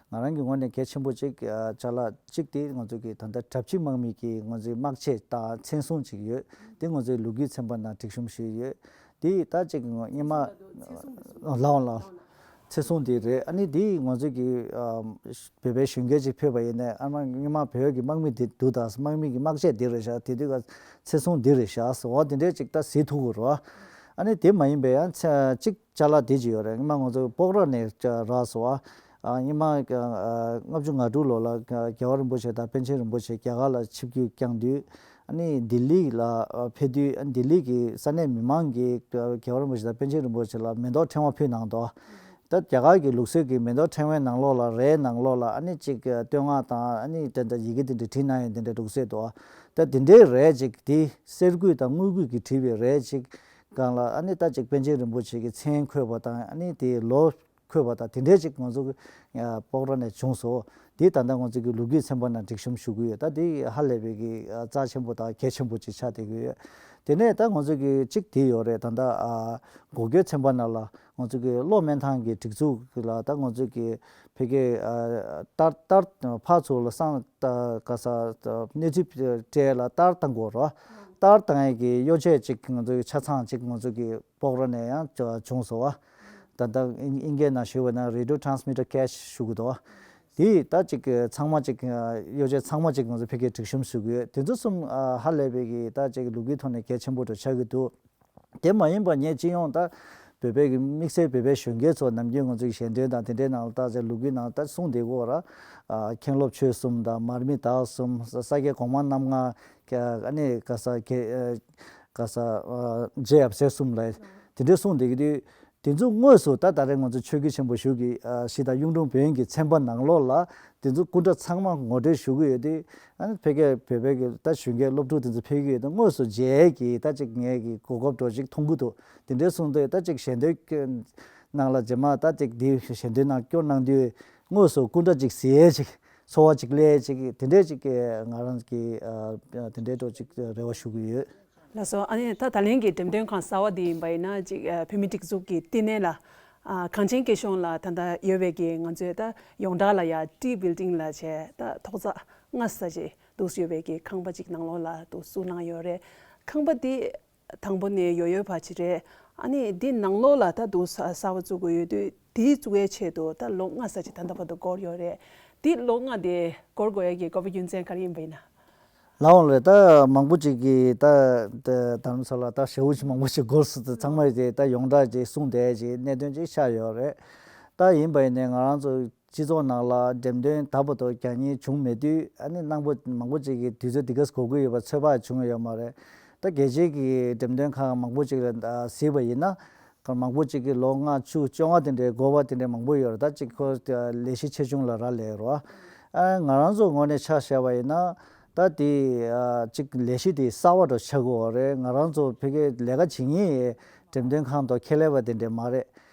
ང་རང་གི་ངོས་ནས་གལ་ཆེན་པོ་གཅིག་ཨ་ཅ་ལག་གཅིག་དེ་ང་ཚོ་གི་ད་ལྟ་གྲྭ་བཞི་དམག་མི་གི་ང་ཚོའི་དམག་ཆས་དང་མཚན་སྲུང་ཅིག་ཡོད། དེ་ང་ཚོའི་ལོ་རྒྱུས་ཚན་པ་ནང་སྒྲིག་གཤོམ་ཞུས་ཡོད། དེ་ད་ཅིག་སྔོན་མ་ལའོ་ལའོ་ཚེ་སྲུང་དེ་རེད། ཨ་ནི་དེ་ང་ཚོ་གི་ཨ་བོད་པའི་གཞོན་སྐྱེས་ཅིག་ཕེབས་པ་ཡིན་ནའི། ཨ་མ་སྔོན་མ་བོད་ཀྱི་དམག་མི་དེ་འདུག་ད། དམག་མི་གི་དམག་ཆས་འདི་རེད་ཤག་དེ་དུས་ཀ་ཚེ་སྲུང་འདི་རེད་ཤག་ཟེར་བ་དེ་འདྲས་ཅིག་ད་གཟིགས་ཐུབ་ཀྱི་རེད། ཨ་ནི་དེ་མ་ཡིན་པའི་ཡང་ཚ་གཅིག་ཅ་ལག་དེ་ཅིག་ཡོད་རེད། སྔོན་མ་ང་ཚོ་སྤོག་ར་ནས་རག་སོང་བ། ཨ་སྔོན་མ་ཨ་ལྔ་བཅུ་ང་དྲུག་ལོ་ལ་རྒྱལ་བ་རིན་པོ་ཆེ་དང་པཎ་ཆེན་རིན་པོ་ཆེ་རྒྱ་གར་ལ་ཆིབས་བསྒྱུར་བསྐྱངས་དུས། ཨ་ནི་ལྡི་ལི་ལ་ཨ་ཕེབས་དུས། ཨ་ལྡི་ལི་གི་ས་གནས་མི་མང་གིས་རྒྱལ་བ་རིན་པོ་ཆེ་དང་པཎ་ཆེན་རིན་པོ་ཆེ་ལ་མེ་ཏོག་ཕྲེང་བ་ཕུལ་གནང་འདུག་ད་རྒྱ་གར་གྱི་ལུགས་སྲོལ་གྱི་མེ་ཏོག་ཕྲེང་བའི་ནང་ལོགས་ལ་རས་ནང་ལོགས་ལ་ཨ་ནི་གཅིག་བསྟོད་བསྔགས་དང་ཨ་ནི་དེ་འདྲ་ཡི་གེ་དེ་འདྲ་བྲིས་གནང་ཡས་དེ་འདྲ་འདུག་སེ་འདུག་ད་དེ་འདྲའི་རས་གཅིག་དེ་གསེར་སྐུད་དང་དངུལ་སྐུད་ཀྱིས་བྲིས་པའི་རས་གཅིག་སྒང་ལ་ཨ་ནི་ད་གཅིག་པཎ་ཆེན་རིན་པོ་ཆེ་གི་མཚན་འཁོད་པ་དང་། ཨ་ནི་དེའི་ལོ་འཁོད་པ་དང་དེ་འདྲའི་ཅིག་ང་ཚོ་གི་ཨ་སྤོག་ར་ནས་བྱུང་སོང་། དེ་ད་ལྟ་ང་ཚོ་གི་ལོ་རྒྱུས་ཚན་པ་ནང་སྒྲིག་གཤོམ་ཞུ་གི་ཡོད། ད་དེ་ཧ་ལས་པའི་གི་ཨ་རྩ་ཆེན་པོ་དང་གལ་ཆེན་པོ་ཅིག་ཆགས་བསྡད་ཀྱི་ཡོད། དེ་ནས་ད་ང་ཚོ་གི་གཅིག་དེ་ཡོད་རེད། ད་ལྟ་ཨ་འགོག་བཅོས་ཚན་པ་ནང་ལ་ང་ཚོ་གི་གློ་སྨན་ཐང་གི་སྒྲིག་འཛུགས་ལ་ད་ང་ཚོ་གི་ཕ་གི་ཨ་ལྟར་ལྟར་ཕར་ཚུར་ལ་སང་ད་ག་ས་གནས་ཚུལ་སྤྲད་ལ་ལྟར་བཏང་དགོས་རེད། ལྟར་བཏང་ཡས་ཀྱི་གཡོ་ཇུས་ཅིག་ང་ཚོ་གི་ཆ་ཚང་ཅིག་ང་ཚོ་གི་སྤོག་ར་ནས་ཡང་བྱུང་སོང་བ། ད་ལྟ་དབྱིན་སྐད་ནང་ཞུས་པ་ན་རེ་ཌི་ཡོ་ཊ་རན་སི་མི་ཊར་ཀེ་ཞུ་གི་འདུག་དེ་ད་ཅིག་ཚང་མ་ཅིག་གཡོ་ཇུས་ཚང་མ་ཅིག་ང་ཚོ་ཕ་གིར་སྒྲིག་གཤོམ་ཞུ་གི་ཡོད། དེ་ཚོ་གསུམ་ཧ་ལས་པའི་གི་ད་ཅིག་ལོ་རྒྱུས་ཐོག་ནས་གལ་ཆེན་པོ་འདྲ་ཆགས་ཀྱི་འདུག་དེ་མ་ཡིན་པ་ངས་སྤྱི་ཡོངས་ད་བོད་པའི་གི་དམིགས་བསལ་བོད་པའི་གཞོན་སྐྱེས་ཚོ་ནམ་རྒྱུན་ང་ཚོའི་ཞལ་འདོན་དང་དེ་འདྲའི་ནང་ལ་ད་ཅིག་ལོ་རྒྱུས་ནང་ད་གསུངས་བསྡད་ཀྱི་ཡོད་ར། མཁན་སློབ་ཆོས་གསུམ་དང་མར་མི་དྭགས་གསུམ། ས་སྐྱའི་གོང་མ་རྣམ་ལྔ། ཨ་ནི་ག་ས་ག་ས་རྗེ་ཡབ་སྲས་གསུམ་ལ་དེ་འདྲའི་གསུངས་བསྡད་ཀྱི་དུས། དེ་ཚོ་དངོས་སུ་ད་ད་རེས་ང་ཚོ་ཆོས་བརྒྱུད་ཆེན་པོ་བཞི་གི་ཨ་གཞིས་བདག་གཡུང་དྲུང་བོན་གྱི་ཚན་པ་ནང་ལོགས་ལ་དེ་ཚོ་སྐུ་འདྲ་ཚང་མ་ངོ་སྤྲོད་ཞུ་གི་ཡོད་དུས། ཨ་ནི་ཕ་གིའི་བོད་པའི་གི་ད་གཞོན་སྐྱེས་སློབ་ཕྲུག་དེ་ཚོ་ཕེབས་ཀྱི་ཡོད་དུས་དངོས་སུ་མཇལ་གྱི་ད་ཅིག་ངས་གི་གོ་སྐབས་འདྲ་ཅིག་མཐོང་གི་འདུག་དེ་འདྲའི་གསུངས་དུས་ད་ཅིག་ཞལ་འདོན་ནང་ལ་རྗེས་མ་ད་ཅིག་འདི་ཞལ་འདོན་ནང་སྐྱོར་གནང་དུས་དངོས་སུ་སྐུ་འདྲ་ཅིག་གཟིགས་ཡས་ཅིག་ཚོར་བ་ཅིག་སླེབས་ཅིག་དེ་འདྲའི་ཅིག་ང་རང་གི་ཨ་དེ་འདྲའི་འདྲ་ཅིག་རེ་བ་ཞུ་གི་ཡོད། ལགས་སོ། ཨ་ནི་ད་ད་ལན་གྱི་འགྲེམས་སྟོན་ཁང་གསར་བ་འདི་ཡིན་པ་ཡིན་ན་ཅིག་ཨ་བོད་མིའི་སྒྲིག་འཛུགས་ཀྱི་བསྟི་གནས་ལ་ཨ་གངས་ཅན་སྐྱིད་གཤོངས་ལ་ད་ལྟ་ཡོད་པའི་གི་ང་ཚོའི་ད་ཡོངས་གྲགས་ལ་ཡ་ཊི་བྷིལ་ཌིང་ལབ་བྱས་ད་ཐོག་བརྩེགས་ལྔ་ཙམ་ཅིག་འདུག་སེ་ཡོད་པའི་གི་ཁང་པ་ཅིག་ནང་ལོགས་ལ་འདུག་བཙུགས་གནང་ཡོད་རེད། ཁང་པ་འདི་ དང་པོ་ནས་ཡོད་ཡོད་བ་ཅིག་རེད། ཨ་ནི་འདི་ནང་ལོགས་ལ་ད་དུང་གསར་པ་བཙུགས་དགོས་ཡོད་དུས་དེའི་བཙུགས་ཡའི་ཆེད་དུ་ད་ལོ་ལྔ་ཙམ་ཅིག་ད་ལྟ་བར་དུ་འགོར་ཡོད་རེད། འདི་ལོ་ལྔ་དེ་འགོར་དགོས་ཡ་གི་དགོས་པ་རྒྱུ་མཚན་ག་རེ་ཡིན་པ་ཡིན་ན། ལགས་འོང་རེད། ད་མང་པོ་ཅིག་གིས་ད་ད་རྡ་རམ་ས་ལ་ད་ཞེ་པོ་ཅིག་མང་པོ་ཅིག་འགོར་སོང་ཚང་མ་ཅིག་ད་ཡོངས་གྲགས་ཅིག་གསུངས་བསྡད་ཅིག་གནད་དོན་ཅིག་ཆགས་ཡོད་རེད། ད་ཡིན་པ་ཡིན་ནའི་ང་རང་ཚོ་སྤྱི་ཚོགས་ནང་ལ་འགྲེམས་སྟོན་ད་བར་དུ་རྒྱག་མཁན་བྱུང་མེད་དུས་ཨ་ནི་གནང་པོ་མང་པོ་ཅིག་གིས་དུས་ཚོད་འདི་ག་འགོར་གི་ཡོད་པ་ཚོད་དཔག་བྱུང་ཡོད་མ་རེད། ད་རྒྱལ་སྤྱིའི་གི་འགྲེམས་སྟོན་ཁང་མང་པོ་ཅིག་ལ་གཟིགས་པ་ཡིན་ན། མང་པོ་ཅིག་གིས་ལོ་ལྔ་བཅུ་བཅོ་ལྔ་དེ་འདྲའི་འགོར་བ་དེ་འདྲའི་མང་པོ་ཡོད་རེད། ད་ཅིག་ཁོ་ལས་གཞི་ཆེ་ཆུང་ལ་རག་ལས་རོ། ཨ་ང་རང་ཚོ་ངོས་ནས་ཆ་བཞག་པ་ཡིན་ན་ད་དེ་ཅིག་ལས་གཞི་དེ་གསར་བ་འདྲ་ཆགས་ཀྱི་ཡོད་རེད། ང་རང་ཚོ་ཕ་གིའི་ལས་ཀ་བྱེད་མཁན་འགྲེམས་སྟོན་ཁང་དང་ཁེ་ལས་པ་དེ་འདྲའི་མ་རེད།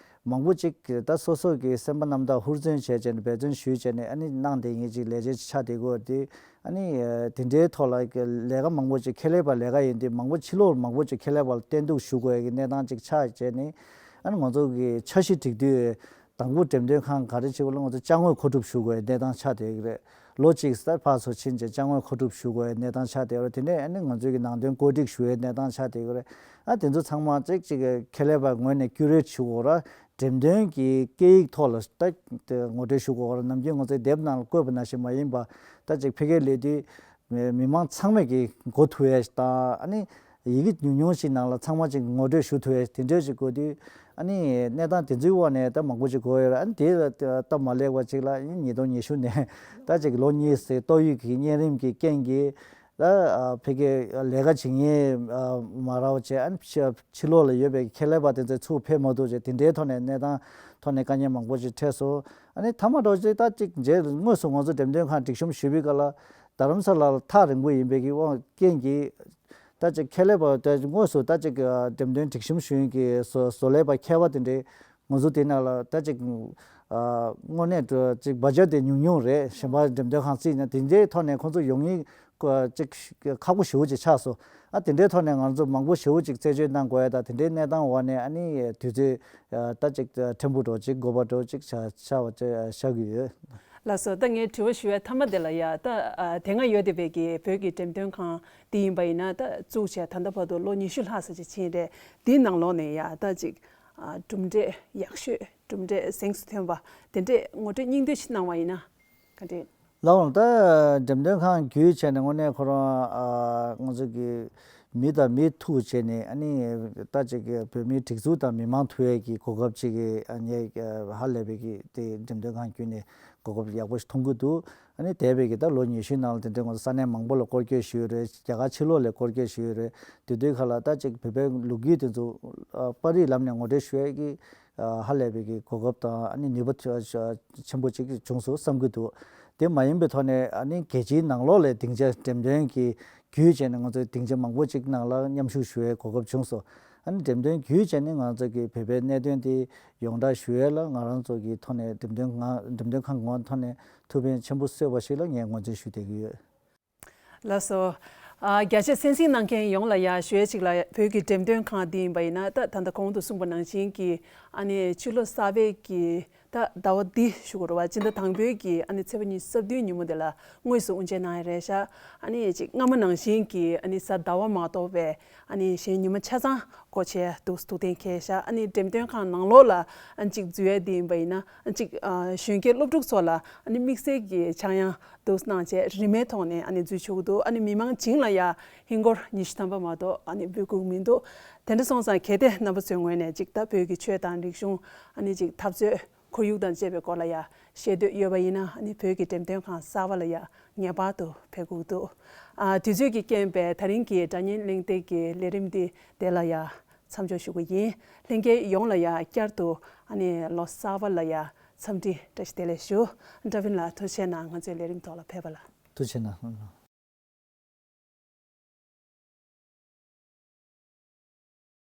མང་པོ་ཅིག་ད་སོ་སོ་གི་སེམས་པ་རྣམ་དག་ཧུར་བརྩོན་བྱས་བྱས་ནས་འབད་བརྩོན་ཞུས་བྱས་ནས་ཨ་ནི་གནང་བསྡད་མཁན་ཅིག་ལས་བྱེད་ཆགས་བསྡད་ཀྱི་ཡོད་དེ། ཨ་ནི་དེ་འདྲའི་ཐོག་ལ་ལས་ཀ་མང་པོ་ཅིག་ཁེ་ལས་པ་ལས་ཀ་ཡིན་དུས་མང་པོ་ཕྱི་ལོགས་མང་པོ་ཅིག་ཁེ་ལས་པ་ལ་བརྟེན་གཏུག་ཞུ་དགོས་ཀྱི་གནས་སྟངས་ཅིག་ཆགས་བྱས་ནས། ཨ་ནི་ང་ཚོ་གི་འཆར་གཞི་སྒྲིག་དུས་དང་པོ་འགྲེམས་སྟོན་ཁང་ག་རེ་བྱེད་དགོས་ལ་ང་ཚོ་ཅ་དངོས་མཁོ་སྒྲུབ་ཞུ་དགོས་གནས་སྟངས་ཆགས་བསྡད་ཀྱི་རེད། ལོ་གཅིག་ས་ཕར་ཚུར་ཕྱིན་བྱས་ཅ་དངོས་མཁོ་སྒྲུབ་ཞུ་དགོས་གནས་སྟངས་ཆགས་བསྡད་ཀྱི་རེད། དེ་ནས་ཨ་ནི་ང་ཚོ་གི་ནང་དོན་བཀོད་སྒྲིག་ཞུ་ཡའི་གནས་སྟངས་ཆགས་བསྡད་ཀྱི་རེད། ཨ་དེ་ཚོ་ཚང་མ་ཅིག་ཅིག་ཁེ་ལས་པ་ངོས་ནས་བསྐྱུར་རེས་ཞུ་དགོས་ར། འགྲེམས་སྟོན་གྱི་སྐད་ཡིག་ཐོག་ལ་ད་ངོ་སྤྲོད་ཞུ་དགོས་ར། ནམ་རྒྱུན་ང་ཚོའི་དེབ་ནང་ལ་བཀོད་པ་ནང་བཞིན་མ་ཡིན་པ་ད་ཅིག་ཕ་གིར་སླེབས་དུས། མི་མི་མང་ཚང་མས་ཀྱིས་གོ་ཐུབ་ཡས་དང་ཨ་ནི་ཡི་གེ་ཉུང་ཉུང་ཞིག་ནང་ལ་ཚང་མ་ཅིག་ངོ་སྤྲོད་ཞུ་ཐུབ་ཡས་དེ་འདྲས་ཞིག་དགོས་དུས། ཨ་ནི་གནས་སྟངས་དེ་ཚོའི་འོག་ནས་ད་མང་པོ་ཅིག་གོ་ཡོད་རེད། ཨ་ནི་དེ་ལ་སྟབས་མ་ལེགས་པ་ཅིག་ལ་ཨ་ནི་ཉིས་སྟོང་ཉི་ཤུ་ནས་ད་ཅིག་ལོ་གཉིས་ཙམ་ཏོག་དབྱིབས་ཀྱི་གཉན་རིམས་ཀྱི་རྐྱེན་གྱིས་ད་ཕ་གིར་ལས་ཀ་བྱེད་མཁན་མ་རག་བྱས། ཨ་ནི་ཕྱི་ཕྱི་ལོགས་ལ་ཡོད་པའི་ཁེ་ལས་པ་དེ་ཚོ་ཚུར་ཕེབས་མ་ཐུབ་བྱས། དེ་འདྲའི་ཐོག་ནས་གནས་སྟངས་ཐོག་ནས་དཀའ་ངལ་མང་པོ་ཅིག་འཕྲད་སོང་། ཨ་ནི་མཐའ་མ་འགྲོ་ཅིག་ད་ཅིག་རྗེས་དངོས་སུ་ང་ཚོ་འགྲེམས་སྟོན་ཁང་སྒྲིག་གཤོམ་ཞུས་པའི་སྐབས་ལ། རྡ་རམ་ས་ལ་ལ་ཐག་རིང་པོ་ཡིན་པའི་གི་དབང་རྐྱེན་གྱིས། ད་ཅིག་ཁེ་ལས་པ་ད་དངོས་སུ་ད་ཅིག་འགྲེམས་སྟོན་སྒྲིག་གཤོམ་ཞུ་མཁན་གྱི་བཟོ་བཟོ་ལས་པ་མཁས་པ་དེ་འདྲས་ང་ཚོ་དེ་ནང་ལ་ད་ཅིག་དངོས་གནས་དུ་ཅིག་བ་ཇེཊ་དེ་ཉུང་ཉུང་རེད། གཞན་པ་འགྲེམས་སྟོན་ཁང་བརྩིས་ན་དེ་འདྲའི་ཐོག་ནས་ཁོང་ཚོ་ཡོང་མཁན་ཅིག་ཁག་པོ་ཞེ་པོ་ཅིག་ཆགས་སོང་། ཨ་དེ་འདྲའི་ཐོག་ནས་ང་ཚོ་མང་པོ་ཞེ་པོ་ཅིག་རྩད་གཅོད་གནང་དགོས་ཡ་ད་དེ་འདྲའི་གནས་སྟངས་འོག་ནས་ཨ་ནི་དུས་ཚོད་ད་ཅིག་ཕྲན་བུ་འགྲོ་ཅིག་དགོས་པ་འགྲོ་ཅིག་ཆགས་ཆགས་པ་ཆགས་ཀྱི་ཡོད། ལགས་སོ། ད་ངས་དྲི་བ་ཞུ་བའི་མཐའ་མ་དེ་ལ་ཡ། ད་ཨ་དེ་སྔ་ཡོད་བསྡད་པའི་གི་བོད་ཀྱི་འགྲེམས་སྟོན་ཁང་དེ་ཡིན་པ་ཡིན་ན་ད་བཙུགས་བྱས་ད་ལྟ་བར་དུ་ལོ་ཉི་ཤུ་ལྷག་ཙམ་ཅིག་ཕྱིན་རེད། དེའི་ནང་ལོགས་ནས་ཡ་ད་ཅིག་ཨ་གྲུབ་འབྲས་ཡག་ཤོས་གྲུབ་འབྲས་གཟེངས་སུ་ཐོན་པ་དེ་འདྲས་ངོ་སྤྲོད་སྙིང་བསྡུས་ཤིག་གནང་བ་ཡིན་ན་ག་འདྲས། ལགས་འོང་། ད་འགྲེམས་སྟོན་ཁང་བརྒྱུད་བྱས་ནས་དངོས་གནས་ཁོ་རང་ཨ་ང་ཚོ་གི་མི་དང་མི་ཐུག་བྱས་ནས་ཨ་ནི་ད་ཅིག་གི་བོད་མིའི་སྒྲིག་འཛུགས་དང་མི་མང་ཐུག་ཡས་ཀྱི་གོ་སྐབས་ཅིག་གི་ཨ་ངས་ཧ་ལས་པའི་གི་དེ་འགྲེམས་སྟོན་ཁང་བརྒྱུད་ནས་གོ་སྐབས་ཡག་པོ་ཞིག་མཐོང་གི་འདུག་ཨ་ནི་འདས་པའི་གི་ད་ལོ་ཉི་ཤུའི་ནང་ལ་དེ་འདྲའི་ང་ཚོ་ས་གནས་མང་པོ་ལ་སྐོར་སྐྱོད་ཞུས་ཡོད་རེད། རྒྱ་གར་ཕྱི་ལོགས་ལ་སྐོར་སྐྱོད་ཞུས་ཡོད་རེད། དེ་དུས་ཁ་ལ་ད་ཅིག་བོད་པའི་ལོ་རྒྱུས་དེ་ཚོ་ཨ་པར་རིས་ལམ་ནས་ངོ་སྤྲོད་ཞུ་ཡས་ཀྱི་ཨ་ཧ་ལས་པའི་གི་གོ་སྐབས་དང་ཨ་ནི་ནུས་པ་ཆེན་པོ་ཅིག་བྱུང་སོང་བསམ་གྱི་འདུག་དེ་མ་ཡིན་པའི་ཐོག་ནས་ཨ་ནི་རྒྱལ་སྤྱིའི་ནང་ལོགས་ལ་སྡིངས་ཆ་འགྲེམས་སྟོན་གྱི་བརྒྱུད་བྱས་ནས་ང་ཚོས་སྡིངས་ཆ་མང་པོ་ཅིག་ནང་ལ་མཉམ་ཞུགས་ཞུ་ཡའི་གོ་སྐབས་བྱུང་སོང་། ཨ་ནི་འགྲེམས་སྟོན་བརྒྱུད་བྱས་ནས་ང་ཚོ་གི་བོད་པའི་གནད་དོན་དེ་ཡོངས་བསྒྲགས་ཞུ་ཡས་ལ་ང་རང་ཚོ་གི་ཐོག་ནས་འགྲེམས་སྟོན་ཁང་འགྲེམས་སྟོན་ཁང་ངོས་ཐོག་ནས་ཐུགས་ཕན་ཆེན་པོ་གསོས་པ་ཞིག་ལ་ངས་ངོས་འཛིན་ཞུ་བསྡད་ཀྱི་ཡོད། ལགས་སོ། ཨ་རྒྱ་ཆེ་གསན་གཟིགས་གནང་མཁན་ཡོངས་ལ་ཡ་ཞུ་ཡས་གཅིག་ལ། བོད་ཀྱི་འགྲེམས་སྟོན་ཁང་འདི་ཡིན་པ་ཡིན་ན་ད་ད་ལྟ་གོང་དུ་གསུངས་པ་ནང་བཞིན་གྱི་ཨ་ནི་ཕྱི་ལོ་གསར་པའི་གི་ད་ཟླ་བ་འདི་ཞུ་དགོས་རེད་བ། སྤྱི་ཟླ་དང་པོའི་གི་ཨ་ནི་ཚེས་པ་ཉི་ཤུ་རྩ་བདུན་ཉིན་མོ་དེ་ལ་དངོས་སུ་དབུ་འབྱེད་གནང་ཡ་རེད་ཤག་ཨ་ནི་ཅིག་སྔ་མ་ནང་བཞིན་གྱི་ཨ་ནི་གཟའ་ཟླ་བ་མ་གཏོགས་པའི་ཨ་ནི་གཞན་ཉི་མ་ཆ་ཚང་སྒོ་ཕྱེ་འདུག་ཐུགས་གཏན་འཁེལ་ཤག་ཨ་ནི་འགྲེམས་སྟོན་ཁང་ནང་ལོགས་ལ་ཨ་ནི་ཅིག་འཛུལ་ཡ་དེ་ཡིན་པ་ཡིན་ན་ཨ་ནི་ཅིག་ཨ་གཞོན་སྐྱེས་སློབ་ཕྲུག་ཚོ་ལ་ཨ་ནི་དམིགས་བསལ་གྱི་ཆག་ཡང་འདུག་གནང་བྱས་རིན་མེད་ཐོག་ནས་ཨ་ནི་འཛུལ་ཆོག་གི་འདུག་ཨ་ནི་མི་མང་བྱིངས་ལ་ཡ་ཧིན་སྒོར་ཉི་ཤུ་ཐམ་པ་མ་གཏོགས་ཨ་ནི་འབུལ་དགོས་མི་འདུག་དེ་འདྲ་སོང་ཙང་གལ་ཏེ་རྣམ་པ་ཚོའི་ངོས་ནས་ཅིག་ད་བོད་ཀྱི་ཆོས་དང་རིག་གཞུང་ཨ་ནི་ཅིག་འཐབ་རྩོད་ཁོར་ཡུག་དང་བཅས་པའི་སྐོར་ལ་ཡ་ཤེས་འདོད་ཡོད་པ་ཡིན་ན་ཨ་ནི་བོད་ཀྱི་འགྲེམས་སྟོན་ཁང་གསར་པ་ལ་ཡ་ངེས་པར་དུ་ཕེབས་དགོས་འདུག་ཨ་དུས་ཚོད་ཀྱི་རྐྱེན་པས་ད་རིང་གི་སྒྲ་སྙན་གླེང་སྟེགས་ཀྱི་ལས་རིམ་འདི་དེ་ལ་ཡ་མཚམས་འཇོག་ཞུ་གི་ཡིན། ལྷན་རྒྱས་ཡོངས་ལ་ཡ་བསྐྱར་དུ་ཨ་ནི་ལོ་གསར་པ་ལ་ཡ་འཚམས་འདྲི་བཀྲ་ཤིས་བདེ་ལེགས་ཞུ། ཀྲ་བིན་ལགས་ཐུགས་རྗེ་གནང་། ང་ཚོའི་ལས་རིམ་ཐོག་ལ་ཕེབས་པ་ལ། ཐུགས་རྗེ་གནང་།